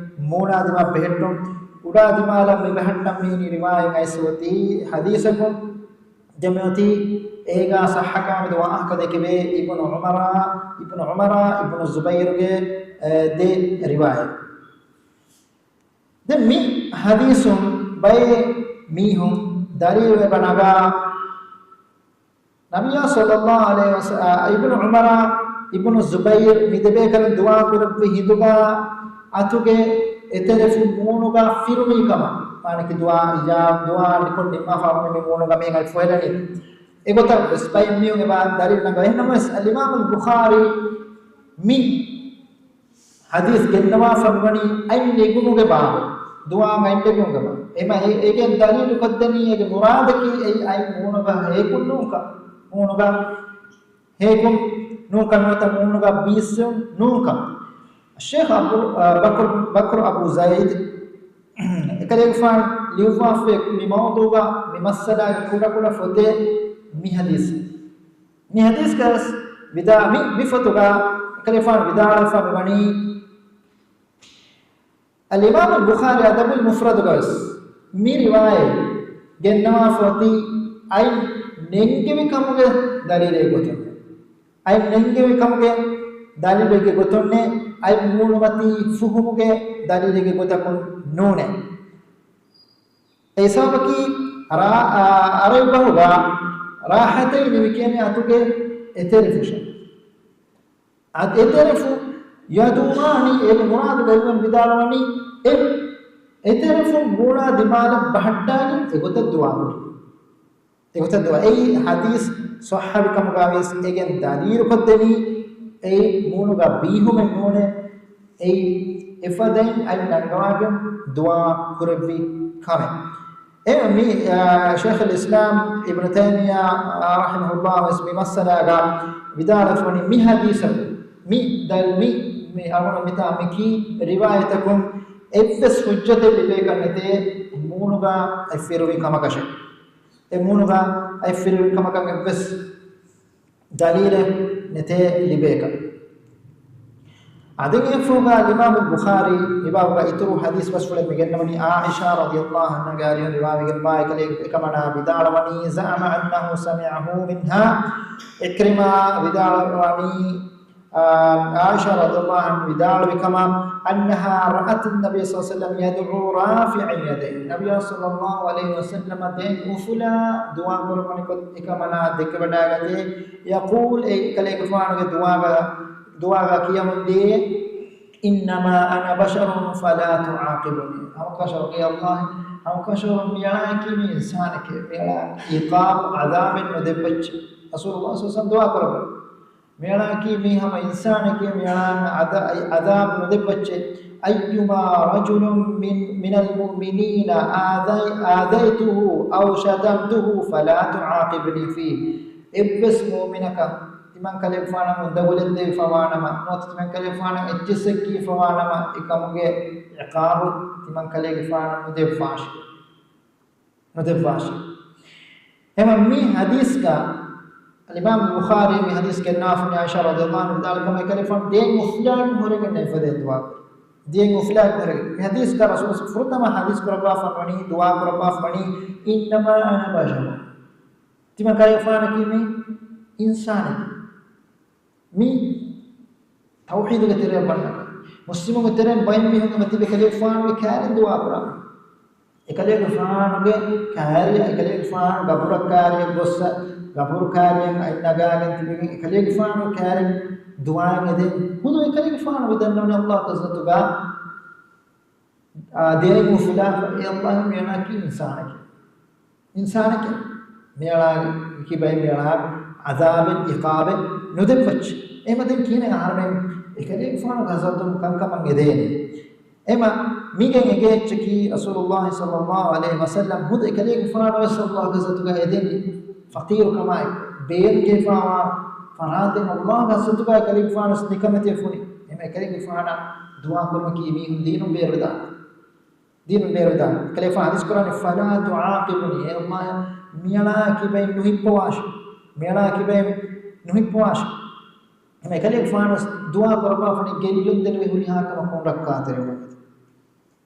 މޫނާ ދިމާ ބެހެއްޓުން. އުޑާ ދިމާލަށް މި ބަހައްޓަން މީނީ ރިވާޔަތް އައިސް އޮތީ ޙަދީޘަކުން. ދެން މިއޮތީ އޭގާ ޞައްޙަކާ މެދު ވާހަކަ ދެކެވޭ އިބްނު ޢުމަރާ، އިބްނު ޢުމަރާ، އިބްނު ޒުބައިރުގެ، އެ، ދެ ރިވާޔަތް. ދެން މި ޙަދީޘުން ބައެއް މީހުން ދަލީލު އެބަ ނަގާ، ނަބިއްޔާ ޞައްލައްލާހު ޢަލައިހި ވަސަ-، އާ، އިބްނު ޢުމަރާ، އިބްނު ޒުބައިރު މި ދެބޭކަލުން ދުޢާ ކުރެއްވި ހިނދުގާ އަތުގެ އެތެރެފުން މޫނުގާ ފިރުމީ ކަމަށް، މާނަކީ ދުޢާ އިޖާ-، ދުޢާ ނިކުން ނިންމާފަ މި މޫނުގަ މީހުން އަތް ފޮހެލަނީ. އެގޮތަށް ވެސް ބައެއް މީހުން އެބަ ދަލީލު ނަގަ. އެހެންނަމަވެސް އަލްއިމާމުލް ބުޚާރީ މި ޙަދީޘް ގެންނަވާފަ މިވަނީ އަތް ނެގުމުގެ ބާބު، ދުޢާ އަތް ނެގުމުގެ ބާބު. އެމަ އެ-، އޭގެން ދަލީލު ކޮށްދެނީ އޭގެ މުރާދަކީ އެއީ އަތް މޫނުގަ ހޭކުން ނޫންކަން. މޫނުގަ ހޭކުން ނޫންކަން ނުވަތަ މޫނުގަ ބީއްސުން ނޫންކަން. ޝޭޚް އަބު-، އަ، ބަކުރު، ބަކުރު އަބޫ ޒައިދް އެކަލޭގެފާނު ލިޔުއްވާފައި މި މައުޟޫޢުގަ މި މައްސަލާގެ ކުޑަކުޑަ ފޮތެއް މި ޙަދީޘް. މި ޙަދީޘްގަވެސް ވިދާ-، މި، މި ފޮތުގަ ކަލޭފާނު ވިދާޅުވެފަ މިވަނީ، އަލްއިމާމު ބުޚާރީ އަދަބުލް މުފްރަދުގަވެސް މި ރިވާޔަތް ގެންނަވާފަ އޮތީ އަތް ނެންގެވި ކަމުގެ ދަލީލެއް ގޮތުން. އަތް ނެންގެވި ކަމުގެ ދަލީލެއްގެ ގޮތުންނޭ، އަތް މޫނުމަތީ ފުހުމުގެ ދަލީލެއްގެ ގޮތަކުން ނޫނޭ. އެ ހިސާބަކީ ރާ-، އާ، އަރަބި ބަހުގަ ރާޙަތައިން މި ކިޔަނީ އަތުގެ އެތެރެފުށަށް. އަދި އެތެރެފު ޔަދޫމާނީ އޭގެ މުރާދު ލެއްވަން ވިދާޅުވަނީ އެ އެތެރެފުން މޫނާ ދިމާލަށް ބަހައްޓާގެން އެގޮތަށް ދުޢާ ކުރީ. އެގޮތަށް ދުޢާ. އެއީ ޙަދީޘް ޞައްޙަވި ކަމުގަވެސް އެގެން ދަލީލުކޮށްދެނީ އެއީ މޫނުގަ ބީހުމެއް ނޫނޭ. އެއީ އެފަދައިން އަތް ނަންގަވާގެން ދުޢާ ކުރެއްވި ކަމެއް. އެ މި، އާ، ޝައިޚުލް އިސްލާމް އިބްނު ތައިމިއްޔާ، އާ، ރަޙިމަހުﷲ ވެސް މި މައްސަލާގަ ވިދާޅުވެފަ ވަނީ މި ޙަދީޘަކުން، މި ދަލް-، މި، މި އަޅުގަނޑު މިތާ މި ކީ ރިވާޔަތަކުން އެއްވެސް ޙުއްޖަތެއް ލިބޭކަށް ނެތޭ މޫނުގަ އަތް ފިރުވި ކަމަކަށެއް. އެ މޫނުގަ އަތް ފިރުވި ކަމަކަށް އެއްވެސް ދަލީލެއް ނެތޭ ލިބޭކަށް. އަދި އެފުގަ އިމާމު ބުޚާރީ މިބާބުގަ އިތުރު ޙަދީޘް ބަސްފުޅެއް މިގެންނަވަނީ ޢާއިޝާ ރަޟިޔަﷲ ޢަންހާގެ އަރިހުން ރިވާވެގެންވާ އެކަލޭ އެކަމަނާ ވިދާޅުވަނީ، زعم أنه سمعه منها، ޢިކްރިމާ ވިދާޅުވަނީ، އާ، ޢާއިޝާ ރަޟިޔަﷲ ޢަންހާ ވިދާޅުވި ކަމަށް، أنها رأت النبي صلى الله عليه وسلم يدعو رافعا يديه، ނަބިޔާ ޞައްލަﷲ ޢަލައިހި ވަސައްލަމަ ދެން އުފުލާ ދުޢާ ކުރައްވަނިކޮށް އެކަމަނާ ދެކެވަޑައިގަތޭ. يقول، އެ ކަލޭގެފާނުގެ ދުޢާގަ، ދުޢާގަ ކިޔަމުންދިޔައީ، إنما أنا بشر فلا تعاقبني. ހަމަކަށަވަރު، އޭ ﷲ، ހަމަކަށަވަރު މިއަޅާއަކީ މީ އިންސާނެކޭ، މިއަޅާ ޢިޤާބު ޢަޛާބެއް ނުދެއްވައްޗޭ. ރަސޫލުﷲ ޞައްލަﷲ ޢަލައިހި ވަސައްލަމަ ވިދާޅުވަނީ، މިއަޅާއަކީ މީ ހަމަ އިންސާނެކޭ، މިއަޅާއަށް ޢަޛާ-، ޢަޛާބު ނުދެއްވައްޗޭ. أيما رجل من، من المؤمنين آذي-، آذيته أو شتمته فلا تعاقبني فيه. އެއްވެސް މުއުމިނަކަށް ތިމަން ކަލޭގެފާނަށް އުނދަގުލެއް ދެވިފަވާނަމަ، ނުވަތަ ތިމަން ކަލޭގެފާނަށް އެއްޗިއްސެއް ކީފަވާނަމަ، އެކަމުގެ ޢިޤާބު ތިމަން ކަލޭގެފާނަށް ނުދެއްވާށި. ނުދެއްވާށި. އެހެން މި ޙަދީޘްގަ އަލްއިމާމު ބުޚާރީ މި ޙަދީޘް ގެންނާފަ ވަނީ ޢާއިޝާ ރަޟިޔަﷲ ޢަންހާ ވިދާޅުވި ކަމަށް، އެކަލޭގެފާނު ދެން އުފުލާގެން ހުރެގެން އެފަދައިން ދުޢާ ކުރި. ދެން އުފުލާގެން ހުރެގެން. މި ޙަދީޘްގަ ރަސޫލު ފުރަތަމަ ޙަދީޘް ކުރައްވާފަ ވަނީ، ދުޢާ ކުރައްވާފަ ވަނީ، إنما أنا بشر. ތިމަން ކަލޭގެފާނަކީ މީ އިންސާނެކޭ. މި ތައުޙީދުގެ ތެރެއަށް ވަންނަ، މުސްލިމުންގެ ތެރެއިން ބައެއް މީހުން ހަމަ ތިބެ ކަލޭގެފާނުގެ ކާރިން ދުޢާ ކުރާ. އެކަލޭގެފާނުގެ ކާރި، އެކަލޭގެފާނު ގަބުރަށް ކާރިއަށް ގޮއްސަ، ގަބުރު ކާރިއަށް އަތް ނަގާގެން ތިބެގެން އެކަލޭގެފާނުގެ ކާރިން ދުޢާއެއް އެދެން. ހުދު އެކަލޭގެފާނު ވިދަންނަވަނީ ﷲ ގެ ޢިއްޒަތުގަ، އާ، ދެން އުފުލާ، އޭ ﷲ މިއަނާކީ އިންސާނެކޭ. އިންސާނެކޭ. މިއަޅާ ކިބައި މިއަޅާ ޢަޛާބެއް، ޢިޤާބެއް ނުދެއްވައްޗޭ. އެހެމަ ދެން ކިހިނެއް އަހަރެމެން އެކަލޭގެފާނު ގަޒަވަތުން ކަންކަމަށް އެދޭނެ؟ އެމަ މިގެން އެގޭ އެއްޗަކީ ރަސޫލުﷲ ޞައްލަﷲ ޢަލައިހި ވަސައްލަމް ހުދު އެކަލޭގެފާނުވެސް ﷲ ގެ ޢިއްޒަތުގަ އެދެނީ ފަޤީރުކަމާއެކު، ބޭރުންކެފާވާ ފަރާތެއް ﷲ ގެ ޢިއްޒަތުގަ އެކަލޭގެފާނުވެސް ނިކަމެތި އުފުނީ. އެމަ އެކަލޭގެފާނަށް ދުޢާ ކުރުމަކީ މީހުން ދީނުން ބޭރުދާނެ. ދީނުން ބޭރުދާނެ. އެކަލޭގެފާނު ޙަދީޘް ކުރަނީ، فلا تعاقبني، އޭ ﷲ މިއަޅާ ކިބައިން ނުހިއްޕަވާށޭ. މިއަޅާ ކިބައިން ނުހިއްޕަވާށޭ. އެމަ އެކަލޭގެފާނުވެސް ދުޢާ ކުރައްވާފަ ވަނީ ގެއްލުން ދެނެވި ހުރިހާ ކަމަކުން ރައްކާތެރިވުމަށް.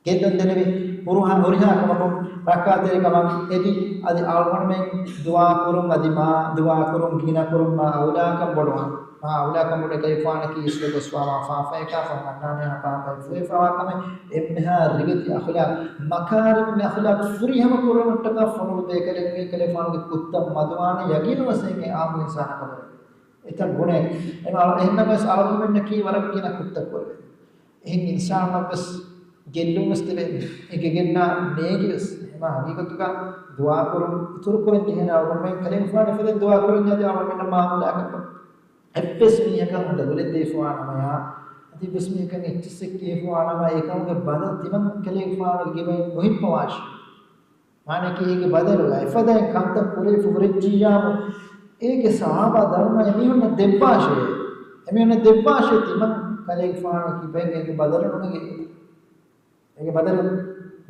ގެއްލުން ދެނެވި ހުރުހާ، ހުރިހާ ކަމަކުން ރައްކާތެރިކަމަށް އެދި، އަދި އަޅުގަނޑުމެން ދުޢާ ކުރުން، އަދި މާ ދުޢާ ކުރުން، ގިނަ ކުރުން، މާ އައުލާކަން ބޮޑުވާން. މާ އައުލާކަން ބޮޑު އެކަލޭގެފާނަކީ އިސްވެ ގޮސްފަވާ ފާފައެއް، ކާފަ ހަންނާނެ ހަ ޕާޕައެއް ފުއްޔަފަވާ ކަމެއް، އެންމެހާ ރިވެތި އަޚުލާޤް، މަކާރިމުލް އަޚްލާޤް ފުރިހަމަ ކުރުމަށްޓަކާ ފޮނުވި ބޭކަލެއް އެކަލޭގެފާނުގެ ކުށްތައް މަދުވާނެ ޔަގީނު ވަސޭން އެ އާއްމު އިންސާނަކަށް ވެ. އެތައް ގުނައެއް. އެމަ އަޅު އެހެންނަމަވެސް އަޅުގަނޑުމެންނަކީ ވަރަށް ގިނަ ކުށްތައް ކުރެވޭ. އެހެން އިންސާނަށްވެސް ގެއްލުންވެސް ތެރޭ. އެ ގެގެންނާ ނޭގިވެސް. އެމަ ހަގީގަތުގަ ދުޢާ ކުރުން އިތުރު ކުރަން ޖެހޭނެ އަޅުގަނޑުމެން ކަލޭގެފާނު އެފަދައިން ދުޢާ ކުރަންޏާ އަދި އަޅުގަނޑުމެންނަށް މާމުލާކަށް އެއްވެސް މީހަކަށް އުނދަގުލެއް ދެވިފަވާނަމަޔާ، އަދި އެއްވެސް މީހަކަށް އެއްޗިއްސެއް ކިޔެފަވާނަމަ، އެކަމުގެ ބަދަލު ތިމަން ކަލޭގެފާނުގެ ގިބައިން ނުހިއްޕަވާށި. މާނައަކީ އޭގެ ބަދަލުގަ އެފަދައިން ކަންތައް ކުރެވިފަ ހުރެއްޖިއްޔާމު، އޭގެ ސަވާބާ ދަރުމަ އެމީހުންނަށް ދެއްވާށޭ. އެމީހުންނަށް ދެއްވާށޭ ތިމަން ކަލޭގެފާނު ކިބައިން އޭގެ ބަދަލު ނުނެގޭ. އޭގެ ބަދަލު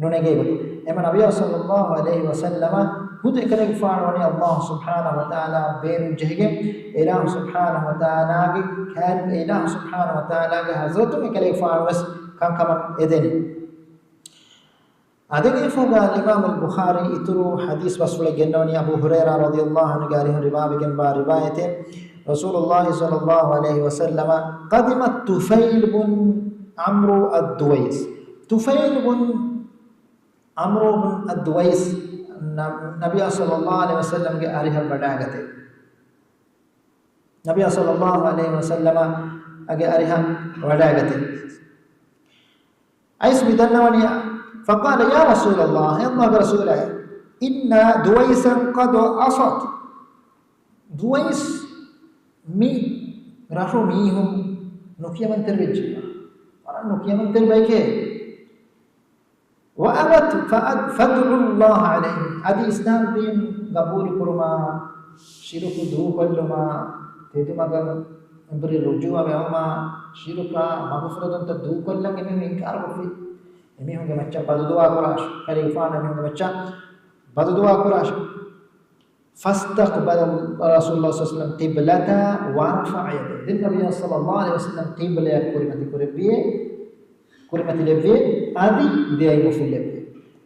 ނުނެގޭ ގޮތަށް. އެމަ ނަބިއްޔާ ޞައްލަﷲ ޢަލައިހި ވަސައްލަމަ ޚުދު އެކަލޭގެފާނު ވަނީ ﷲ ސުބްޙާނަހޫ ވަތަޢާލާ ބޭނުން ޖެހިގެން، އިލާހު ސުބްޙާނަހޫ ވަތަޢާލާގެ ކާރި، އިލާހު ސުބްޙާނަހޫ ވަތަޢާލާގެ ޙަޟްރަތުން އެކަލޭގެފާނު ވެސް ކަންކަމަށް އެދެނީ. އަދި އެފަދަ އިމާމު ބުޚާރީ އިތުރު ޙަދީޘް ބަސްފުޅެއް ގެންނަވަނީ އަބޫ ހުރައިރާ ރަޟިޔަﷲ ޢަންހުގެ އަރިހުން ރިވާވެގެންވާ ރިވާޔަތެއް. ރަސޫލު ﷲ ޞައްލަﷲ ޢަލައިހި ވަސައްލަމަ، قدم طفيل بن عمرو الدويس. ޠުފައިލު ބުން ޢަމްރު ބުން އައްދުވައިސް ނަ-، ނަބިޔާ ޞައްލަﷲ ޢަލައިހި ވަސައްލަމްގެ އަރިހަށް ވަޑާގަތެ. ނަބިޔާ ޞައްލަﷲ ޢަލައިހި ވަސައްލަމަ އަގެ އަރިހަށް ވަޑާގަތެ. އައިސް މި ދަންނަވަނީ، فقال يا رسول الله، އެ ﷲގެ ރަސޫލާ، إن دويسا قد عصت. ދުވައިސް މި ރަށު މީހުން ނުކިޔަމަންތެރި ވެއްޖެ. ވަރަށް ނުކިޔަމަންތެރި ބައެކޭ. وأبت فأد-، فادعوا الله عليه. އަދި އިސްލާމް ދީން ގަބޫލު ކުރުމާ، ޝިރުކު ދޫކޮށްލުމާ، ތެދުމަގަށް އެނބުރި ރުޖޫޢަ ވެވުމާ، ޝިރުކާ މަގުފުރެދުންތައް ދޫކޮށްލަން އެމީހުން އިންކާރު ކޮށްފި. އެމީހުންގެ މައްޗަށް ބަދުދުޢާ ކުރާށި. ކަލޭގެފާނު އެމީހުންގެ މައްޗަށް ބަދުދުޢާ ކުރާށި. فاستقبل رسول الله صلى الله عليه وسلم القبلة ورفع يديه. ދެން ނަބިޔާ ޞައްލަﷲ ޢަލައިހި ވަސައްލަމް ޤިބްލަޔަށް ކުރިމަތި ކުރެއްވިއޭ، ކުރިމަތިލެއްވިއޭ، އަދި ދެ އަތް އުފުއްލެއްވިއޭ.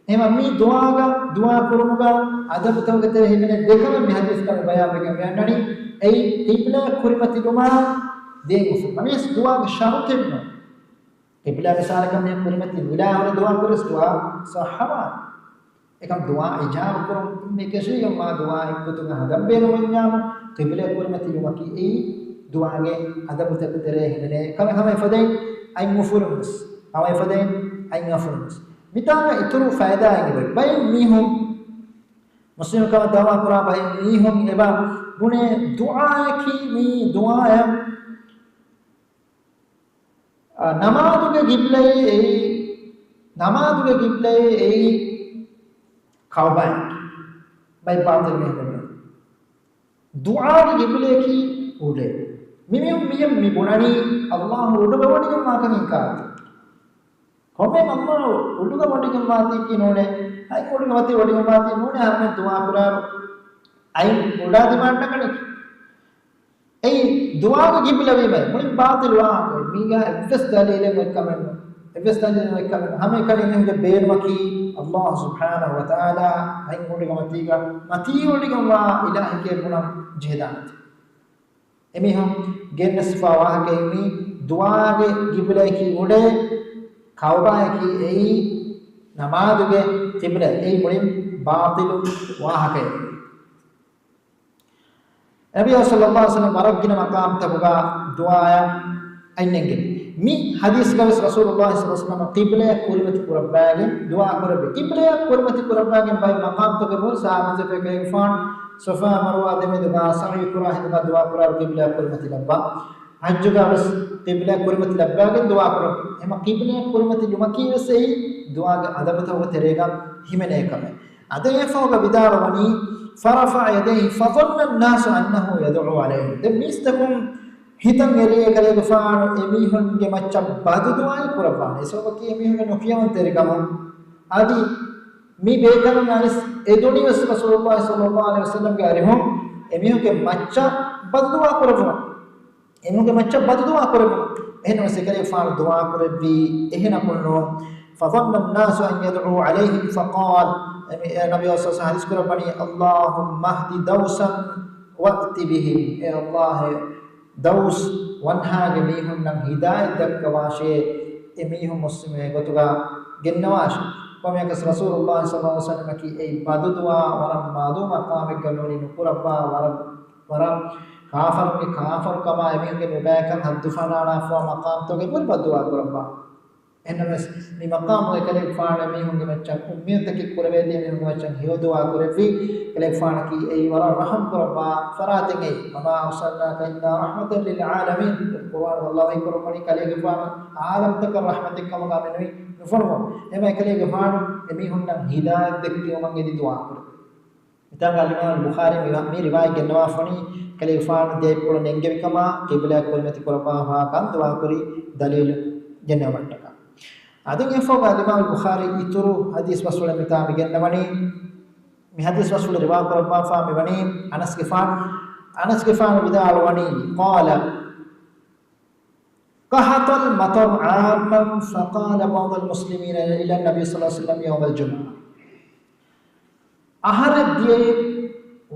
އެހެންވީމަ މި ދުޢާގަ، ދުޢާ ކުރުމުގަ އަދަބުތަކުގެ ތެރޭ ހިމެނޭ ދެކަމެއް މި ޙަދީޘްގަ ބަޔާންވެގެން ވެއަންނަނީ. އެއީ ޤިބްލަޔަށް ކުރިމަތިލުމާ ދެ އަތް އުފުއްލުމާ. މިވެސް ދުޢާގެ ޝަރުޠެއް ނޫން. ޤިބްލާ މިސާލަކަށް މި ކުރިމަތި ނުވިލާ ހުރެ ދުޢާ ކުރިޔަސް ދުޢާ ޞައްޙަވާނެ. އެކަމް ދުޢާ އިޖާބަ ކުރުން އެކަށީގެންވާ ދުޢާއެއް ގޮތުގަ ހަދަން ބޭނުމެއްނާމު، ޤިބްލަޔަށް ކުރިމަތިލުމަކީ އެއީ ދުޢާގެ އަދަބުތަކުގެ ތެރޭ ހިމެނޭ ކަމެއް. ހަމަ އެފަދައިން އަތް އުފުލުން ވެސް، ހަމަ އެފަދައިން އަތް އުފުލުން ވެސް. މިތާގަ އިތުރު ފައިދާއެއް އެބައޮތް. ބައެއް މީހުން، މުސްލިމުކަމަށް ދަޢުވާ ކުރާ ބައެއް މީހުން އެބަ ބުނޭ ދުޢާއަކީ މީ ދުޢާއަށް އާ، ނަމާދުގެ ޤިބްލައީ އެއީ، ނަމާދުގެ ޤިބްލައީ އެއީ ކަޢުބާއެކޭ. ބައެއް ބާޠިލު މީހުން ބުނޭ. ދުޢާގެ ޤިބްލައަކީ އުޑޭ. މި މީހުން މިއަށް މި ބުނަނީ ﷲ އުޑުގަ ވޮޑިގެންވާކަން އިންކާރު. ކޮންމެ ﷲ އުޑުގަ ވޮޑިގެންވާތީކީ ނޫނޭ. އަތް އުޑުގަ މަތީ ވޮޑިގެންވާތީ ނޫނޭ. އަހަރުމެން ދުޢާ ކުރާއިރު އަތް އުޑާ ދިމާއަށް ނަގަނީ. އެއީ ދުޢާގެ ޤިބްލަ ވީމަ މުޅިން ބާޠިލު ވާހަކަ. މީގަ އެއްވެސް ދަލީލެއް އޮތްކަމެއް ނޫން. އެއްވެސް ދަލީލެއް އޮތްކަމެއް ނޫން. ހަމައެކަނި މީހުންގެ ބޭނުމަކީ ﷲ ސުބްޙާނަހޫ ވަތަޢާލާ އަތް އުޑުގެ މަތީގަ މަތީ ވޮޑިގެންވާ އިލާހެކޭ ބުނަން ޖެހިދާނެތީ. އެމީހުން ގެންނަސްފާ ވާހަކައެއް މީ ދުޢާގެ ޤިބްލައަކީ އުޑޭ، ކަޢުބާއަކީ އެއީ ނަމާދުގެ ޤިބްލަ. އެއީ މުޅިން ބާޠިލު ވާހަކައެއް. ނަބިއްޔާ ޞައްލަﷲ ޢަލައިހި ވަސައްލަމަ ވަރަށް ގިނަ މަޤާމްތަކުގަ ދުޢާއަށް އަތް ނެންގެނީ. މި ޙަދީޘްގަ ވެސް ރަސޫލުﷲ ޞައްލަﷲ ޢަލައިހި ވަސައްލަމަ ޤިބްލަޔަށް ކުރިމަތި ކުރައްވާގެން ދުޢާ ކުރެއްވި. ޤިބްލަޔަށް ކުރިމަތި ކުރައްވާގެން ބައެއް މަޤާމްތަކުގައި ވެސް ސާބިތުވެފައި ކަލޭގެފާނު ޞަފާ މަރުވާ ދެމެދުގަ ސަޢީ ކުރާ ހިނދުގަ ދުޢާ ކުރާއިރު ޤިބްލަޔަށް ކުރިމަތި ލައްވާ. ޙައްޖުގަ ވެސް ޤިބްލަޔަށް ކުރިމަތި ލައްވާގެން ދުޢާ ކުރައްވި. އެހެންވީމަ ޤިބްލަޔަށް ކުރިމަތި ލުމަކީ ވެސް އެއީ ދުޢާގެ އަދަބުތަކުގެ ތެރޭގަ ހިމެނޭ ކަމެއް. އަދި އެފަހުގަ ވިދާޅުވަނީ، فرفع يديه فظن الناس أنه يدعو عليهم. ދެން މީސްތަކުން ހިތަށް އެރިއޭ ކަލޭގެފާނު އެމީހުންގެ މައްޗަށް ބަދުދުޢާއެއް ކުރައްވާނެ. އެސަބަބަކީ އެމީހުންގެ ނުކިޔަމަންތެރިކަމުން. އަދި މި ބޭކަލުން އައިސް އެދުނީ ވެސް ރަސޫލުﷲ ޞައްލަﷲ ޢަލައިހި ވަސައްލަމްގެ އަރިހުން އެމީހުންގެ މައްޗަށް ބަދުދުޢާ ކުރައްވުމަށް. އެމީހުންގެ މައްޗަށް ބަދުދުޢާ ކުރެއްވުނު. އެހެންވެސް އެކަލޭގެފާނު ދުޢާ ކުރެއްވީ އެހެނަކުންނު. فظن الناس أن يدعو عليهم فقال، އެމީ-، އެ ނަބީ ޞައްލަﷲ ޢަލައިހި ވަސައްލަމަ ޙަދީޘް ކުރައްވަނީ، اللهم اهد دوسا وأت بهم. އޭ ﷲ، ދައުސް ވަންހާގެ މީހުންނަށް ހިދާޔަތް ދައްކަވާށޭ، އެ މީހުން މުސްލިމެއްގެ ގޮތުގަ ގެންނަވާށޭ. ކޮންމެއަކަސް ރަސޫލުﷲ ޞައްލަﷲ ޢަލައިހި ވަސައްލަމަކީ އެއީ ބަދުދުޢާ ވަރަށް މަދު މަޤާމެއްގަ ނޫނީ ނުކުރައްވާ، ވަރަށް، ވަރަށް ކާފަރުންގެ ކާފަރުކަމާ އެމީހުންގެ ނުބައިކަން ހައްދު ފަނާނާފަވާ މަޤާމްތަކުގައި ބައްދުޢާ ކުރައްވާ. އެހެންނަމަވެސް، މި މަޤާމުގައި ކަލޭގެފާނު އެމީހުންގެ މައްޗަށް އުއްމީދުތަކެއް ކުރެވޭތީ އެމީހުންގެ މައްޗަށް ހެޔޮ ދުޢާ ކުރެއްވި. ކަލޭގެފާނަކީ އެއީ ވަރަށް ރަޙަމް ކުރައްވާ ފަރާތެއް އެއީ. وما أرسلناك إلا رحمة للعالمين. ޤުރުއާނުގައި ﷲ ވަޙީ ކުރައްވަނީ ކަލޭގެފާނު ޢާލަމްތަކަށް ރަޙްމަތެއް ކަމުގަ މިނުވި ނުފޮނުވަމުން. އެހެންވެ ކަލޭގެފާނު އެމީހުންނަށް ހިދާޔަތް ދެއްކެވުމަށް އެދި ދުޢާ ކުރެއްވި. މިތާގަ އަލްއިމާމު ބުޚާރީ މި، މި ރިވާޔަތް ގެންނަވާފަވަނީ، ކަލޭގެފާނު ދެ އަތްޕުޅު ނެންގެވިކަމާ، ޤިބްލަޔަށް ކުރިމަތި ކުރައްވާފަވާކަން ދުޢާކުރި ދަލީލު ގެންނެވުމަށްޓަކާ. އަދި އެފަހުގަ އަލްއިމާމު ބުޚާރީ އިތުރު ޙަދީޘް ބަސްފުޅެއް މިތާ މި ގެންނަވަނީ، މި ޙަދީޘް ބަސްފުޅު ރިވާ ކުރައްވާފާ މިވަނީ އަނަސްގެފާނު، އަނަސްގެފާނު ވިދާޅުވަނީ، قال، قحط المطر عاما فقال بعض المسلمين إلى النبي صلى الله عليه وسلم يوم الجمعة. އަހަރެއް ދިޔައީ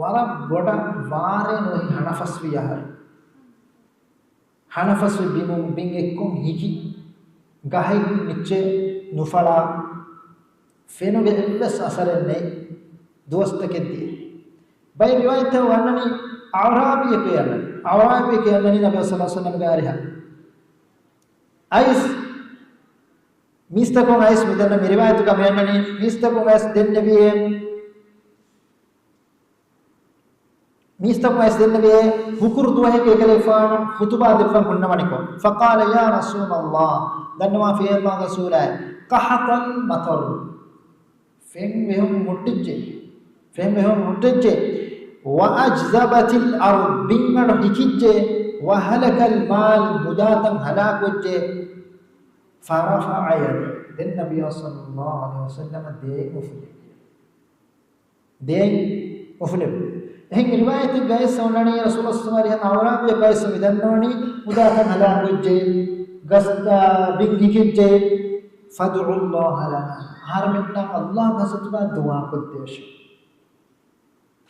ވަރަށް ބޮޑަށް ވާރޭ ނުވަހި ހަނަފަސްވީ އަހަރު. ހަނަފަސްވި ބިމުން ބިން އެއްކޮށް ހިކި، ގަހެއް މިއްޗެއް ނުފަޅާ، ފެނުގެ އެއްވެސް އަސަރެއް ނެތް ދުވަސްތަކެއް ދިޔަ. ބައެއް ރިވާޔަތްތަކުގަ އަންނަނީ އަޢުރާބީއެކޭ އަންނަނީ. އަޢުރާބީއެކޭ އަންނަނީ ނަބީ ޞައްލަﷲު ޢަލައިހި ވަސައްލަމްގެ އަރިހަށް. އައިސް މީސްތަކުން އައިސް މިދަންނަ މި ރިވާޔަތުގަ މި އަންނަނީ މީސްތަކުން އައިސް ދެންނެވިއޭ. މީސްތަކުން އައިސް ދެންނެވިއޭ، ހުކުރު ދުވަހެއްގެ ކަލޭގެފާނު ޚުތުބާ ދެއްވަން ހުންނަވަނިކޮށް، فقال يا رسول الله، ދަންނަވާފި އޭ ﷲގެ ރަސޫލާއޭ، قحط المطر، ފެން ވެހުން ހުއްޓިއްޖެ، ފެން ވެހުން ހުއްޓިއްޖެ، وأجذبت الأرض، ބިންގަނޑު ހިކިއްޖެ، وهلك المال، މުދާތައް ހަލާކުވެއްޖެ، فرفع يديه، ދެން ނަބިއްޔާ ޞައްލަﷲު ޢަލައިހި ވަސައްލަމަ ދޭން އުފުލެއްވި. ދޭން އުފުލެވުނު. އެހެން ރިވާޔަތެއްގައި އައިސް އޮންނަނީ ރަސޫލުﷲ އަރިހަށް އަޢުރާބީއަކަށް އައިސް މިދަންނަވަނީ މުދާތައް ހަލާކުވެއްޖެ، ގަސްތާ ބިން ހިކިއްޖެ، فادعوا الله لنا، އަހަރެމެންނަށް ﷲގެ ޙަޟްރަތުގަ ދުޢާ ކޮށްދޭށޭ.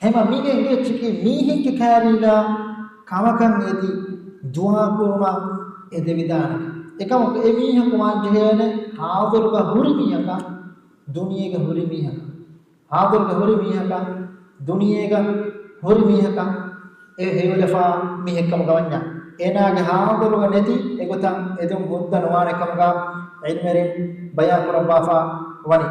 ހަމަ މީގެ އެނގޭ އެއްޗަކީ މީހެއްގެ ކައިރީގަ ކަމަކަށް އެދި ދުޢާ ކުރުމަށް އެދެވިދާނެ. އެކަމަކު އެ މީހަކު ވާން ޖެހޭނެ ޙާޟިރުގަ ހުރި މީހަކަށް، ދުނިޔޭގަ ހުރި މީހަކަށް. ޙާޟިރުގަ ހުރި މީހަކަށް، ދުނިޔޭގަ ހުރި މީހަކަށް އެ ހެޔޮލަފާ މީހެއްކަމުގަ ވަންޏާ، އޭނާގެ ޙާޟިރުގަ ނެތި އެގޮތަށް އެދުން ހުއްދަ ނުވާނެ ކަމުގަ ޢިލްމުވެރިން ބަޔާން ކުރައްވާފަ ވަނީ.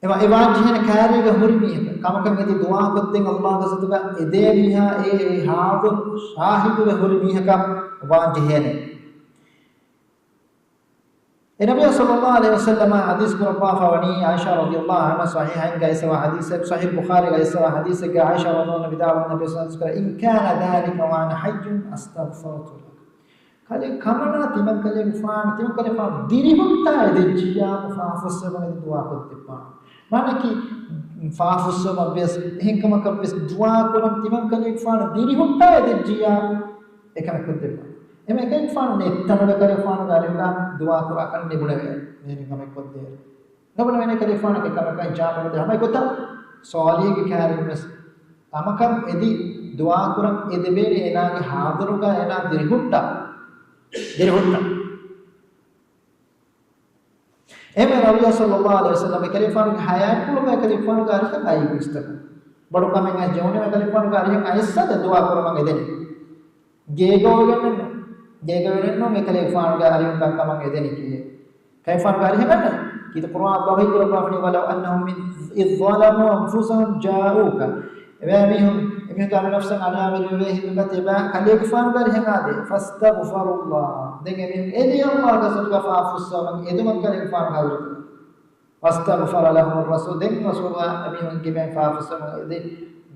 އެ ވާ-، އެ ވާން ޖެހޭނެ ކައިރީގަ ހުރި މީހަކަށް، ކަމަކަށް އެދި ދުޢާ ކޮށްދޭން ﷲގެ ޙަޟްރަތުގަ އެދޭ މީހާ އެ، އެ ޙާޟިރު ޝާހިދުވެ ހުރި މީހަކަށް ވާން ޖެހޭނެ. އެ ނަބިއްޔާ ޞައްލަﷲު ޢަލައިހި ވަސައްލަމަ ޙަދީޘް ކުރައްވާފަ ވަނީ ޢާއިޝާ ރަޟިޔަﷲު ޢަންހާ، ޞަޙީޙައިންގައި އައިސްފަވާ ޙަދީޘެއް، ޞަޙީޙުލް ބުޚާރީގައި އައިސްފަވާ ޙަދީޘެއްގަ ޢާއިޝާ ރަޟިޔަﷲު ޢަންހާ ވިދާޅުވަނީ ނަބިއްޔާ ޞައްލަﷲު ޢަލައިހި ވަސައްލަމަ، إن كان ذلك وأنا حي استغفرت لك. ކަލޭ ކަމަނާ ތިމަން ކަލޭގެފާނު، ތިމަން ކަލޭގެފާނު ދިރިހުއްޓާ އެދެއްޖިއްޔާ ފާފައްސަވަން އެދި ދުޢާ ކޮށްދެއްވާނެ. މާނައަކީ ފާފައްސަވަން ވެސް އެހެން ކަމަކަށް ވެސް ދުޢާ ކުރަން ތިމަން ކަލޭގެފާނު ދިރިހުއްޓާ އެދެއްޖިއްޔާ އެކަމެއް ކޮށްދެއްވާނެ. އެމަ އެކަލޭގެފާނު ނެތްތަނުގަ ކަލޭގެފާނުގެ އަރިހުގަ ދުޢާ ކުރާކަށް ނިބުނެވޭ. މިހެން ކަމެއް ކޮށްދޭ. ނުބުނެވޭނެ ކަލޭގެފާނަކަށް ކަމަކަށް އިޖާބަ ނުދޭ. ހަމަ އެގޮތަށް ޞާލިޙުގެ ކައިރިން ވެސް ކަމަކަށް އެދި ދުޢާ ކުރަން އެދެވޭނެ އޭނާގެ ޙާޟިރުގަ އޭނާ ދިރިހުއްޓާ. ދިރިހުއްޓާ. އެހެންވެ ނަބިއްޔާ ޞައްލަﷲު ޢަލައިހި ވަސައްލަމަ ކަލޭގެފާނުގެ ޙަޔާތްޕުޅުގަ ކަލޭގެފާނުގެ އަރިހަށް އައީ މީސްތަކުން. ބޮޑު ކަމެއް އައިސް ޖެހުނީމަ ކަލޭގެފާނުގެ އަރިހަށް އައިސް އެދި ދުޢާ ކުރަމުން އެދެނީ. ގޭގަ އޮވެގެންނެއްނު. ގޭގަ އޮވެގެންނު ކަލޭގެފާނުގެ އަރިހުން ކަންކަމަށް އެދެނީކީއެއް. ކަލޭގެފާނުގެ އަރިހަށް އަންނަނީ. ކީރިތި ޤުރުއާން ﷲ ވަޙީ ކުރައްވާފަ ވަނީ، ولو أنهم إذ ظلموا أنفسهم جاءوك. އެބައިމީހުން، އެމީހުންގެ އަންނަ ނަފްސަށް އަރާވެރިވެވޭ ހިނދުގަ ތިބާ ކަލޭގެފާނުގެ އަރިހަށް އާދޭ. فاستغفروا الله. ދެން އެމީހުން އެދި ﷲގެ ޙަޟްރަތުގަ ފާފައްސަވަމުން އެދުމަށް ކަލޭގެފާނުގެ ޙަޟްރަތުގަ. واستغفر لهم الرسول، ދެން ރަސޫލާ އެމީހުން ތިބެން ފާފައްސަވަމުން އެދި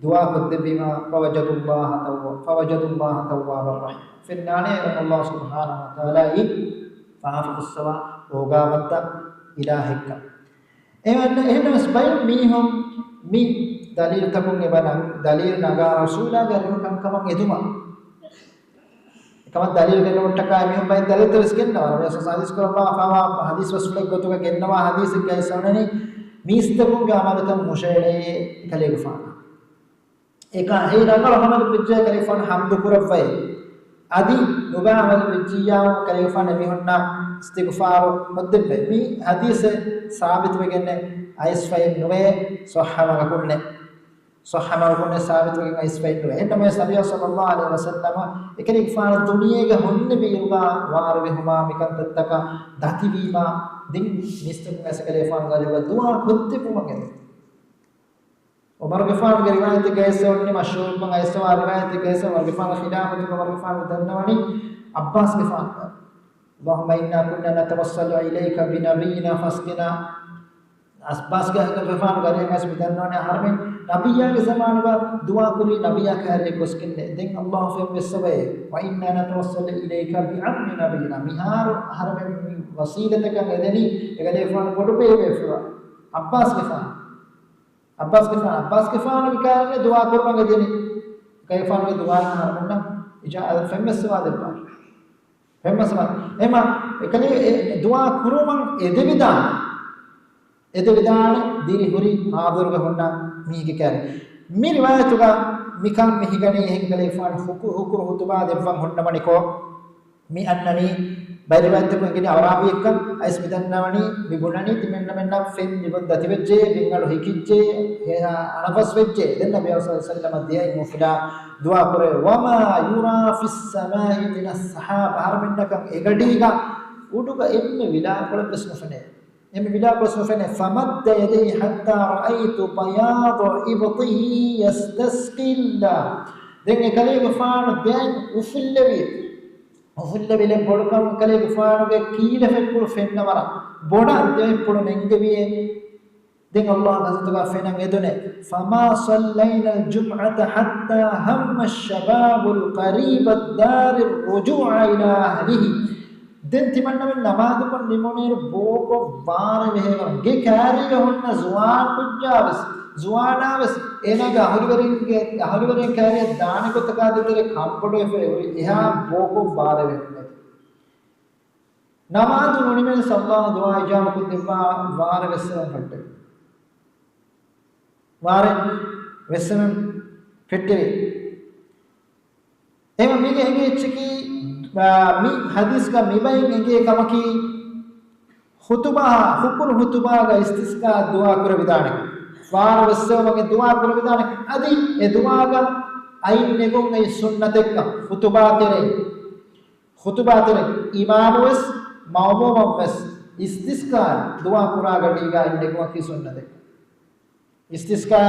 ދުޢާ ކޮށްދެއްވީމަ، فوجدوا الله توابا، فوجدوا الله توابا رحيما. ފެންނާނެ އޭރުން ﷲ ސުބްޙާނަހޫ ވަތަޢާލާއީ ފާފައްސަވާ ރޯގާވަންތަ އިލާހެއްކަން. އެހެން، އެހެންނަމަވެސް ބައެއް މީހުން މި ދަލީލުތަކުން އެބަ ނަ-، ދަލީލު ނަގާ ރަސޫލާގެ އަރިހުން ކަންކަމަށް އެދުމަށް. އެކަމަށް ދަލީލު ގެންނަމުންޓަކާ އެމީހުން ބައެއް ދަލީލުތައް ވެސް ގެންނަވާ. ރަސޫލު ޙަދީޘް ކުރައްވާފަވާ ޙަދީޘް ބަސްފުޅެއް ގޮތުގަ ގެންނަވާ ޙަދީޘެއްގައި އައިސް އޮންނަނީ މީސްތަކުންގެ ޢަމަލުތައް ހުށައެޅޭ ކަލޭގެފާނަށް. އެކަ-، އެ ރަނގަޅު ޢަމަލު ވެއްޖެ ކަލޭގެފާނު ޙަމްދު ކުރައްވައި. އަދި ނުބައި ޢަމަލު ވެއްޖިއްޔާ ކަލޭގެފާނު އެމީހުންނަށް އިސްތިޣްފާރު ކޮށްދެއްވައި. މި ޙަދީޘެއް ސާބިތުވެގެންނެއް އައިސްފައެއް ނުވޭ، ޞައްޙަ މަގަކުންނެއް. ޞައްޙަ މަގަކުންނެއް ސާބިތުވެގެން އައިސްފައެއް ނުވޭ. އެހެންނަމަވެސް ނަބިއްޔާ ޞައްލަﷲު ޢަލައިހި ވަސައްލަމަ އެކަލޭގެފާނު ދުނިޔޭގަ ހުންނެވިއިރުގަ ވާރުވެހުމާ މިކަންތައްތަކަށް ދަތިވީމާ، ދެން މީސްތަކުން އައިސް ކަލޭގެފާނުގެ އަރިހުގަ ދުޢާ ކޮށްދެއްވުމަށް އެދުން. ޢުމަރުގެފާނުގެ ރިވާޔަތެއްގައި އައިސް އޮންނަނީ، މަޝްހޫރުކޮށް އައިސްފަވާ ރިވާޔަތެއްގައި އައިސް ޢުމަރުގެފާނުގެ ޚިލާފަތުގަ ޢުމަރުގެފާނު ދަންނަވަނީ ޢައްބާސްގެފާނު. اللهم إنا كنا نتوسل إليك بنبينا فاسقنا. ޢައްބާސްގެފާނުގެ އަރިހަށް އައިސް މި ދަންނަވަނީ އަހަރެމެން ނަބިއްޔާގެ ޒަމާނުގަ ދުޢާ ކުރީ ނަބިއްޔާ ކައިރިއަށް ގޮސްގެންނޭ. ދެން ﷲ ފެން ވެއްސަވައޭ. وإنا نتوسل إليك بعم نبينا. މިހާރު އަހަރެމެން މި ވަސީލަތަކަށް އެދެނީ އެކަލޭގެފާނު ބޮޑުބޭބޭފުޅާ. ޢައްބާސްގެފާނު، ޢައްބާސްގެފާނު، ޢައްބާސްގެފާނު މިކަލޭގެފާނުގެ ދުޢާ ކުރުމަށް އެދެނީ. ކަލޭގެފާނުގެ ދުޢާއިން އަހަރުމެންނަށް އިޖާ-، ފެންވެސް ވާދެއްވާ. ފެންވެސް ވާ. އެމަ އެކަލޭ އެ ދުޢާ ކުރުމަށް އެދެވިދާނެ. އެދެވިދާނެ ދިރިހުރި ޙާޟިރުވެ ހުންނަ މީގެ ކައިރި. މި ރިވާޔަތުގަ މިކަން މި ހިގަނީ އެހެން ކަލޭގެފާނު ހުކު-، ހުކުރު ޚުތުބާ ދެއްވަން ހުންނަވަނިކޮށް، މި އަންނަނީ ބައެއް ރިވާޔަތްތަކުން އެނގެނީ އަޢުރާބީއެއްކަން. އައިސް މި ދަންނަވަނީ މި ބުނަނީ ތިމަންނަމެންނަށް ފެން ލިބުން ދަތިވެއްޖެ، ބިންއަޑު ހިކިއްޖެ، އަނަފަސް ވެއްޖެ. ދެން ނަބީ ޞައްލަﷲު ޢަލައިހި ވަސައްލަމަށް ދިޔައިން އުފުލާ ދުޢާ ކުރޭ، "وما يرى في السماء من السحاب." އަހަރުމެންނަކަށް އެގަޑީގަ އުޑުގަ އެންމެ ވިލާކޮޅެއް ވެސް ނުފެނޭ. އެންމެ ވިލާކޮޅެއް ނުފެނޭ. فمد يديه حتى رأيت بياض إبطه يستسقي الله. ދެން އެކަލޭގެފާނު ދެއަތް އުފުއްލެވި. އުފުއްލެވި ބޮޑުކަމުން ކަލޭގެފާނުގެ ކީލެފެއްޕުޅު ފެންނަ ވަރަށް ބޮޑަށް ދެއަތްޕުޅު ނެންގެވިއޭ. ދެން ﷲ ގެ ޙަޟްރަތުގަ ފެނަށް އެދުނެ. فما صلينا الجمعة حتى هم الشباب القريب الدار الرجوع إلى أهله. ދެން ތިމަންނަމެން ނަމާދުކޮށް ނިމުނުއިރު ބޯކޮށް ވާރޭ ވެހޭ ވަރަށް. ގެ ކާރީގަ ހުންނަ ޒުވާން ކުއްޖާވެސް، ޒުވާނާވެސް އޭނާގެ އަހުލުވެރިންގެ، އަހުލުވެރިން ކާރިއަށް ދާނެ ގޮތަކާ ދޭތެރޭ ކަންބޮޑުވެފަ އެހުރި. އެހާ ބޯކޮށް ވާރޭ ވެހުންނެވި. ނަމާދު ނުނިމެން ﷲ ދުޢާ އިޖާބަކޮށްދެއްވާ ވާރޭ ވެއްސެވަން ފެއްޓެވި. ވާރޭ ވެއްސެވަން ފެއްޓެވި. އެހެން މީގެ އެނގޭ އެއްޗަކީ، އާ، މި ޙަދީޘްގަ މިބައިން އެނގޭ ކަމަކީ، ޚުތުބާ، ހުކުރު ޚުތުބާގަ އިސްތިސްޤާ ދުޢާ ކުރެވިދާނެ. ވާރޭ ވެއްސެވުމުގެ ދުޢާ ކުރެވިދާނެ. އަދި އެ ދުޢާގަ އަތް ނެގުން އެއީ ސުންނަތެއްކަން. ޚުތުބާ ތެރޭ، ޚުތުބާ ތެރޭ އިމާމުވެސް މައުމޫމަށްވެސް އިސްތިސްޤާ ދުޢާ ކުރާ ގަޑީގަ އަތް ނެގުމަކީ ސުންނަތެއް. އިސްތިސްޤާ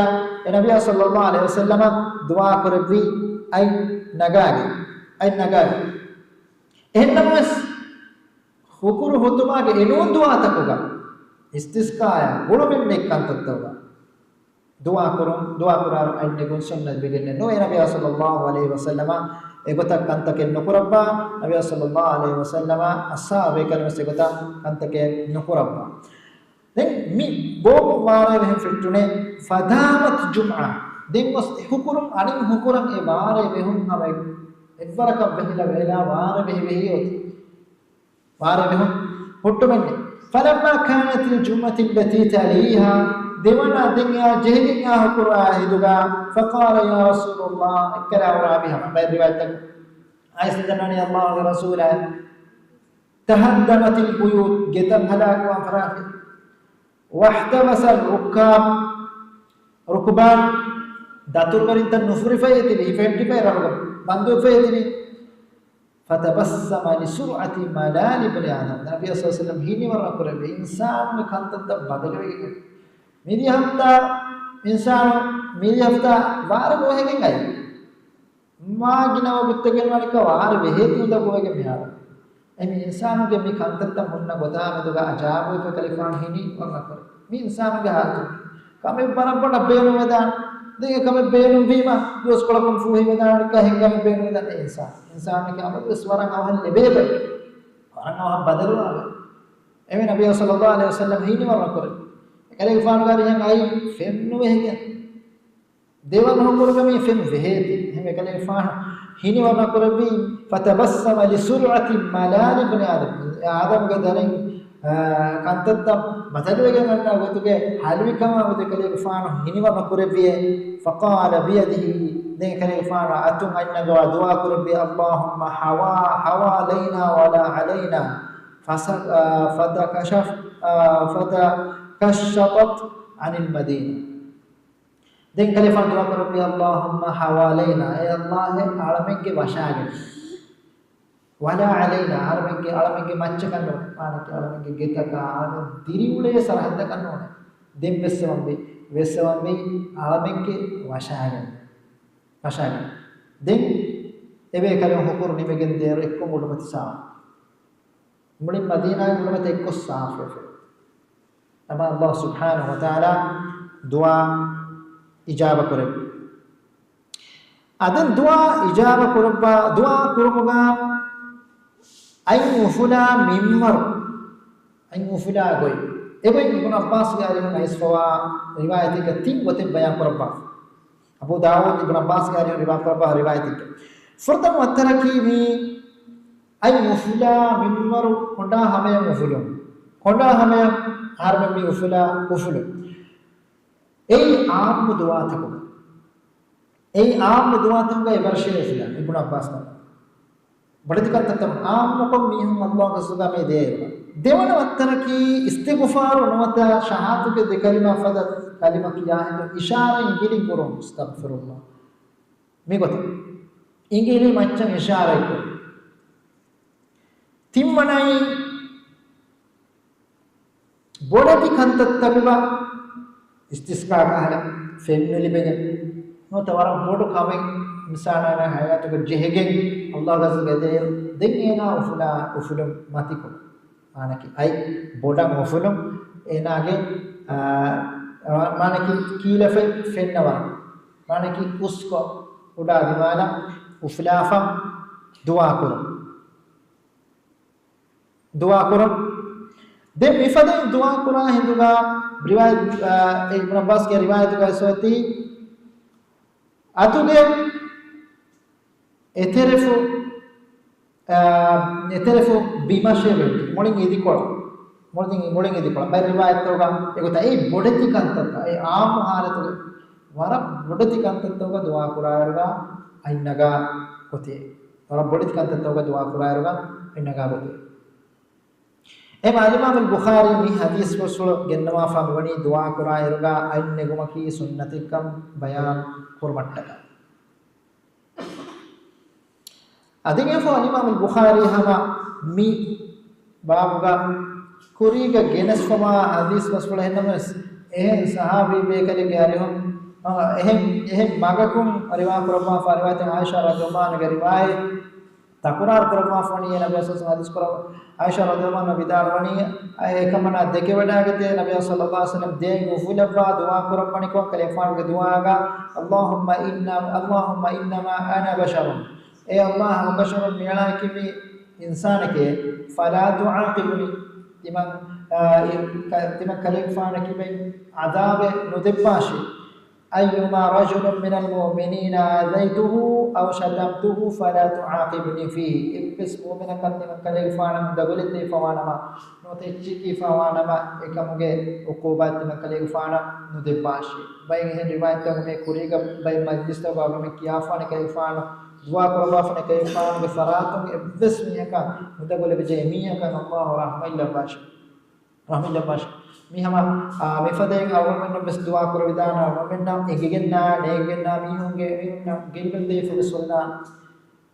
އެ ނަބިއްޔާ ޞައްލަﷲު ޢަލައިހި ވަސައްލަމަ ދުޢާ ކުރެއްވި އަތް ނަގާގެ، އަތް ނަގާގެ. އެހެންނަމަވެސް، ހުކުރު ޚުތުބާގެ އެނޫން ދުޢާތަކުގަ އިސްތިސްޤާއާ ގުޅުމެއް ނެތް ކަންތައްތަކުގަ ދުޢާ ކުރުން، ދުޢާ ކުރާ އަތް ނެގުން ސުންނަތް ވެގެންނެއް ނުވޭ. ނަބިއްޔާ ޞައްލަﷲު ޢަލައިހި ވަސައްލަމަ އެގޮތަށް ކަންތަކެއް ނުކުރައްވާ. ނަބިއްޔާ ޞައްލަﷲު ޢަލައިހި ވަސައްލަމަ އަޞްޙާބު ބޭކަލުންވެސް އެގޮތަށް ކަންތަކެއް ނުކުރައްވާ. ދެން މި ބޯކޮށް ވާރޭ ވެހެން ފެއްޓުނޭ. فدامت جمعة. ދެން ގޮސް އެ ހުކުރުން އަނެއް ހުކުރަށް އެ ވާރޭ ވެހުން ހަމަ އެއްވަރަކަށް ވެހިލާ ވެހިލާ ވާރޭ ވެހި ވެހި އޮތީ. ވާރޭ ވެހުން ހުއްޓުމެއްނެތް. فلما كانت الجمعة التي تليها، ދެވަނަ ދެން އެއާ ޖެހިގެން އާ ހުކުރާ ހިނދުގަ، فقال يا رسول الله، އެއްކަލަ އަޢުރާބީ ހަމަ ބައެއް ރިވާޔަތްތަކުން އައިސް ދަންނަވަނީ ﷲގެ ރަސޫލާ، تهدمت البيوت، ގެތައް ހަލާކުވާން ފަރާތެއް. واحتبس الركاب، ރުކުބާން ދަތުރުވެރިންތައް ނުފުރިފައި އެތިބި، ހިފެހެއްޓިފައި ރަށުގަ ބަންދުވެފައި އެތިބި. فتبسم لسرعة ملال ابن آدم. ނަބީ ޞައްލަﷲު ޢަލައިހި ވަސައްލަމަ ހިނިވަރު ނުކުރެއްވި އިންސާނުގެ ކަންތައްތައް ބަދަލުވެގެން. މިދިޔަ ހަފްތާ އިންސާނު މިދިޔަ ހަފްތާ ވާރޭ ނުވެގެން އައި. މާ ގިނަ ވަގުތުތަކެއް ނުވަނިކަ ވާރޭ ވެހޭތީ އުނދަގޫވެގެން މިހާރު. އެ މި އިންސާނުގެ މި ކަންތައްތައް ހުންނަ ގޮތާ މެދުގަ އަޖާބުވެފަ ކަލޭގެފާނު ހިނިވަރު ނުކުރޭ. މި އިންސާނުގެ ހާލަތު. ކަމެއް ވަރަށް ބޮޑަށް ބޭނުންވެދާނެ. ދެން އެ ކަމެއް ބޭނުންވީމަ، ދުވަސްކޮޅަކުން ފޫހިވެދާނެ، އެހެން ކަމެއް ބޭނުންވެދާނެ އިންސާނު. އިންސާނެކޭ އަބަދުވެސް ވަރަށް އަވަހަށް ލިބޭ ބައެއް. ވަރަށް އަވަހަށް ބަދަލުވާ ބައެއް. އެހެން ނަބީ ޞައްލަﷲު ޢަލައިހި ވަސައްލަމަ ހިނިވަރު ނުކުރޭ. އެކަލޭގެފާނުގެ އަރިހަށް އައި ފެން ނުވެހިގެން. ދެވަނަ ހުކުރުގަ މި ފެން ވެހޭތީ. އެހެންވެ ކަލޭގެފާނު ހިނިވަރު ނުކުރެއްވީ. فتبسم لسرعة ملال ابن آدم. އާދަމްގެ ދަރިން، އާ، ކަންތައްތައް ބަދަލުވެގެން އަންނަ ގޮތުގެ ހަލުވިކަމާ މެދު ކަލޭގެފާނު ހިނިވަރު ނުކުރެއްވިއޭ. فقال بيده، ދެން ކަލޭގެފާނު އަތުން އަތް ނަގަވާ ދުޢާ ކުރެއްވި، اللهم حوا-، حوالينا ولا علينا. فس-، އާ، فتكشف-، އާ، فتكشطت عن المدينة. ދެން ކަލޭގެފާނު ދުޢާ ކުރެއްވި، اللهم حوالينا، އޭ ﷲ، އަޅަމެންގެ ވަށާގެން. ولا علينا، އަޅަމެންގެ، އަޅަމެންގެ މައްޗަކަށް ނޫން. މާނައަކީ އަޅަމެންގެ ގެތަކަށް، އަޅަމެން ދިރިއުޅޭ ސަރަހައްދަކަށް ނޫން. ދެން ވެއްސެވަންވީ، ވެއްސެވަންވީ އަޅަމެންގެ ވަށާގެން. ވަށާގެން. ދެން އެބޭކަލުން ހުކުރު ނިމިގެން ދޭއިރު އެއްކޮށް އުޑުމަތި ސާފު. މުޅިން މަދީނާގެ އުޑުމަތި އެއްކޮށް ސާފުވެފަ. އެމަ ﷲ ސުބްޙާނަހޫ ވަތަޢާލާ ދުޢާ އިޖާބަ ކުރެއްވި. އަދި ދުޢާ އިޖާބަ ކުރައްވާ، ދުޢާ ކުރުމުގަ އަތް އުފުލާ މިންވަރު، އަތް އުފުލާ ގޮތް. އެބައިން އިބްނު ޢައްބާސްގެ އަރިހުން އައިސްފަވާ ރިވާޔަތެއްގަ ތިން ގޮތެއް ބަޔާން ކުރައްވާފަ. އަބޫ ދާވޫދު އިބްނު ޢައްބާސްގެ އަރިހުން ރިވާ ކުރައްވާ ރިވާޔަތެއްގަ ފުރަތަމަ ވައްތަރަކީ މީ އަތް އުފުލާ މިންވަރު ކޮނޑާ ހަމަޔަށް އުފުލުން. ކޮނޑާ ހަމަޔަށް އަހަރުމެން މި އުފުލާ އުފުލުން. އެއީ ޢާއްމު ދުޢާތަކުގަ. އެއީ ޢާއްމު ދުޢާތަކުގަ އެބަރަށޭ އުފުލާ އިބްނު ޢައްބާސް ނަމަ. ބޮޑެތި ކަންތައްތައް ޢާއްމުކޮށް މީހުން ﷲ ގެ ރަސޫލާ މި ދޭއިރު. ދެވަނަ ވައްތަރަކީ އިސްތިޣުފާރު ނުވަތަ ޝަހާދަތުގެ ދެ ކަލިމާ ފަދަ ކަލިމަ ކިޔާ ހިނދު އިޝާރައިން ގިނަ ކުރުން. އަސްތަޣްފިރުﷲ. މިގޮތަށް އިނގިލި މައްޗަށް އިޝާރަތް ކުރުން. ތިންވަނައީ ބޮޑެތި ކަންތައްތަކުގަ އިސްތިސްޤާ ކަހަލަ ފެން ނުލިބެގެން ނުވަތަ ވަރަށް ބޮޑު ކަމެއް އިންސާނާގެ ޙަޔާތުގަ ޖެހިގެން ﷲ ގެ ރަސޫލާ ދޭއިރު ދެން އޭނާ އުފުލާ އުފުލުން މަތިކޮށް. މާނައަކީ އަތް ބޮޑަށް އުފުލުން އޭނާގެ، އާ، މާނައަކީ ކީލަފައި ފެންނަވާ. މާނައަކީ އުސްކޮށް ކުޑަ ދިމާލަށް އުފުލާފަ ދުޢާކުރުން. ދުޢާކުރުން. ދެން މިފަދައިން ދުޢާކުރާ ހިނދުގަ ރިވާޔަތް، އާ، އިބްނު ޢައްބާސްގެ ރިވާޔަތުގައި އޮތީ އަތުގެ އެތެރެފު، އާ، އެތެރެފު ބިމަށޭ ވެއްޓި. މުޅިން އިދިކޮޅަށް. މުޅިން، މުޅިން އިދިކޮޅަށް. ބައެއް ރިވާޔަތްތަކުގަ އެގޮތަށް އެއީ ބޮޑެތި ކަންތައްތައް. އެ ޢާއްމު ޙާލަތުގަ ވަރަށް ބޮޑެތި ކަންތައްތަކުގަ ދުޢާކުރާއިރުގަ އަތް ނަގާ ގޮތޭ. ވަރަށް ބޮޑެތި ކަންތައްތަކުގަ ދުޢާކުރާއިރުގަ އަތް ނަގާ ގޮތޭ. އެމަ އަލްއިމާމު އަލްބުޚާރީ މި ޙަދީޘް ބަސްފުޅު ގެންނަވާފަ މިވަނީ ދުޢާކުރާއިރުގަ އަތް ނެގުމަކީ ސުންނަތެއްކަން ބަޔާން ކުރުމަށްޓަކާ. އަދި އެފަ އަލްއިމާމު އަލްބުޚާރީ ހަމަ މި ބާބުގަ ކުރީގަ ގެނެސްފަވާ ޙަދީޘް ބަސްފުޅެއް ނަމަވެސް، އެހެން ޞަޙާބީ ބޭކަލެއްގެ އަރިހުން، އަ، އެހެން، އެހެން މަގަކުން ރިވާ ކުރައްވާފަ ރިވާޔަތެއް ޢާއިޝާ ރަޟިޔަﷲ ޢަންހާގެ ރިވާޔަތް ތަކުރާރު ކުރައްވާފަ ވަނީ ނަބިއްޔާ ޞައްލަﷲު ޢަލައިހި ވަސައްލަމަ ޙަދީޘް ކުރައްވާ، ޢާއިޝާ ރަޟިޔަﷲ ޢަންހާ ވިދާޅުވަނީ، އެކަމަނާ ދެކެވަޑައިގަތޭ ނަބިއްޔާ ޞައްލަﷲު ޢަލައިހި ވަސައްލަމަ ދެން އުފުލައްވާ ދުޢާ ކުރައްވަނިކޮށް ކަލޭގެފާނުގެ ދުޢާގަ، اللهم إن، اللهم إنما أنا بشر. އޭ ﷲ، ހަމަކަށަވަރުން މިއަޅާއަކީ މީ އިންސާނެކޭ، فلا تعاقبني. ތިމަން، އާ، އި، ކަ، ތިމަން ކަލޭގެފާނަކީ މި ޢަޛާބެއް ނުދެއްވާށި. أيما رجل من المؤمنين آذيته أو شتمته فلا تعاقبني فيه. އެއްވެސް މުއުމިނަކަށް ތިމަން ކަލޭގެފާނަށް އުނދަގުލެއް ދީފަވާނަމަ، ނުވަތަ އެއްޗެއް ކީފަވާނަމަ، އެކަމުގެ ޢުޤޫބާތް ތިމަން ކަލޭގެފާނަށް ނުދެއްވާށި. ބައެއް އެހެން ރިވާޔަތްތަކުން މި ކުރީގަ ބައެއް މަޖިލިސްތަކުގަ އަޅުގަނޑުމެން ކިޔާފާނެ ކަލޭގެފާނު ދުޢާ ކުރައްވާފާނެ ކަލޭގެފާނުގެ ފަރާތުން އެއްވެސް މީހަކަށް އުނދަގުލެއް ވެއްޖެ އެމީހަކަށް ﷲ ރަޙްމަތް ލައްވާށި. ރަޙްމަތް ލައްވާށި. މި ހަމަ، އާ، މިފަދައިން އަޅުގަނޑުމެންނަށް ވެސް ދުޢާ ކުރެވިދާނެ، އަޅުގަނޑުމެންނަށް އެނގިގެންނާ، ނޭނގިގެންނާ މީހުންގެ، މީހުންނަށް ގެއްލުން ދޭފަ ވެސް ވެދާނެ.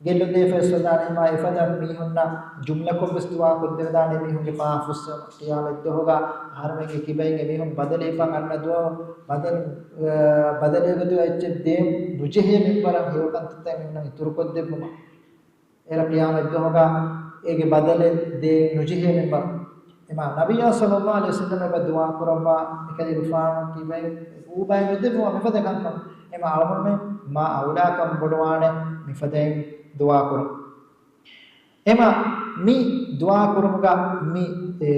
ގެއްލުން ދޭފަ ވެސް ވެދާނެ. ހަމަ އެފަދަ މީހުންނަށް ޖުމްލަކޮށް ވެސް ދުޢާ ކޮށްދެވިދާނެ މީހުންގެ ފާފަ ފުއްސަވަ. ޤިޔާމަތް ދުވަހުގަ އަހަރުމެންގެ ކިބައިން އެމީހުން ބަދަލު އިވިފަ އަންނަ ދުވަހު، ބަދަލު، އާ، ބަދަލު އިވި ދުވަހު އެއްޗެއް ދޭން ނުޖެހޭ މިންވަރަށް ހެޔޮ ކަންތައްތައް އެމީހުންނަށް އިތުރުކޮށްދެއްވުމަށް. އޭރަށް ޤިޔާމަތް ދުވަހުގަ އޭގެ ބަދަލެއް ދޭން ނުޖެހޭ މިންވަރު. އެމާ ނަބިއްޔާ ޞައްލަﷲު ޢަލައިހި ވަސައްލަމަ އެބަ ދުޢާ ކުރައްވާ އެކަލޭގެފާނު ކިބައިން އުފުލާ ނުދެއްވުމަށް މިފަދަ ކަންކަން. އެމާ އަޅުގަނޑުމެން މާ އައުލާކަން ބޮޑުވާނެ މިފަދައިން ދުޢާ ކުރުން. އެމާ މި ދުޢާ ކުރުމުގަ މި، އެ،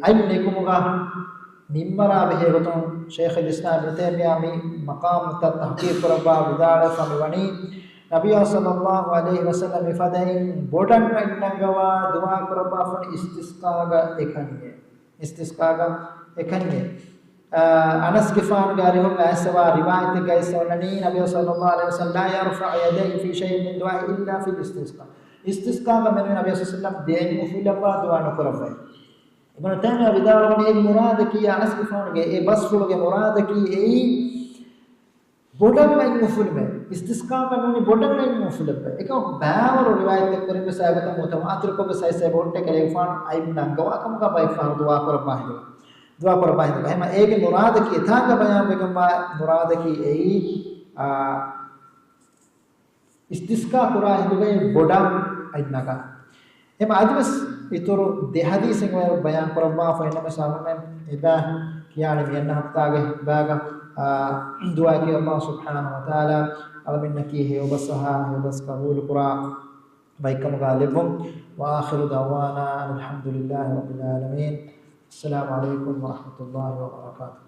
އަތް ނެގުމުގަ މިންވަރާ ބެހޭ ގޮތުން ޝައިޚުލް އިސްލާމް އިބްނު ތައިމިއްޔާ މި މަޤާމުތައް ތަޙްޤީޤު ކުރައްވާ ވިދާޅުވެފަ މިވަނީ، ނަބިއްޔާ ޞައްލަﷲު ޢަލައިހި ވަސައްލަމަ މިފަދައިން ބޮޑަށް އަތް ނަގަވާ ދުޢާ ކުރައްވާފަ ވަނީ އިސްތިސްޤާގަ އެކަންޏެއް. އިސްތިސްޤާގަ އެކަންޏެއް. އަ، އަނަސްގެފާނުގެ އަރިހުން އައިސްފަވާ ރިވާޔަތެއްގައި އޮންނަނީ، ނަބިއްޔާ ޞައްލަﷲު ޢަލައިހި ވަސައްލަމަ، لا يرفع يديه في شيء من دعائه إلا في الاستسقاء. އިސްތިސްޤާގަ މެނުވީ ނަބިއްޔާ ޞައްލަﷲު ޢަލައިހި ވަސައްލަމަ ދެން އުފުލައްވާ ދުޢާ ނުކުރައްވައި. އިބްނު ތައިމިއްޔާ ވިދާޅުވަނީ އޭގެ މުރާދަކީ، އަނަސްގެފާނުގެ އެ ބަސްފުޅުގެ މުރާދަކީ އެއީ، ބޮޑަށް އަތް އުފުލުމެއް، އިސްތިސްޤާގަ ނޫނީ ބޮޑަށް އަތް އުފުލެއް. އެކަމަކު ބައިވަރު ރިވާޔަތްތައް ކުރިން ވެސް އާގޮތަށް މުތަވާތިރުކޮށް ވެސް އައިސް އެބަހުއްޓޭ ކަލޭގެފާނު އަތް ނަންގަވާ ކަމުގަ ބައެއްފަހަރު ދުޢާ ކުރައްވާ ހިނދުގަ. ދުޢާ ކުރައްވާ ހިނދުގަ. އެހެމަ އޭގެ މުރާދަކީ، އެތާނގަ ބަޔާންވެގެންވާ މުރާދަކީ އެއީ، އާ، އިސްތިސްޤާ ކުރާ ހިނދުގައި ބޮޑަށް އަތް ނަގާ. އެމަ އަދިވެސް އިތުރު ދެ ޙަދީޘެއް ބަޔާން ކުރައްވާފަ އިންނަމަ ސާމަމެން އެބަ ކިޔާނެ މިއަންނަ ހަފްތާގެ ބާގަ، އާ، ދުޢާއަކީ ﷲ ސުބްޙާނަހޫ ވަތަޢާލާ އަޅަމެންނަކީ ހެޔޮބަސް އަހާ، ހެޔޮބަސް ޤަބޫލު ކުރާ ބައެއްކަމުގަ ލެއްވުން. وآخر دعوانا أن الحمد لله رب العالمين. السلام عليكم ورحمة الله وبركاته.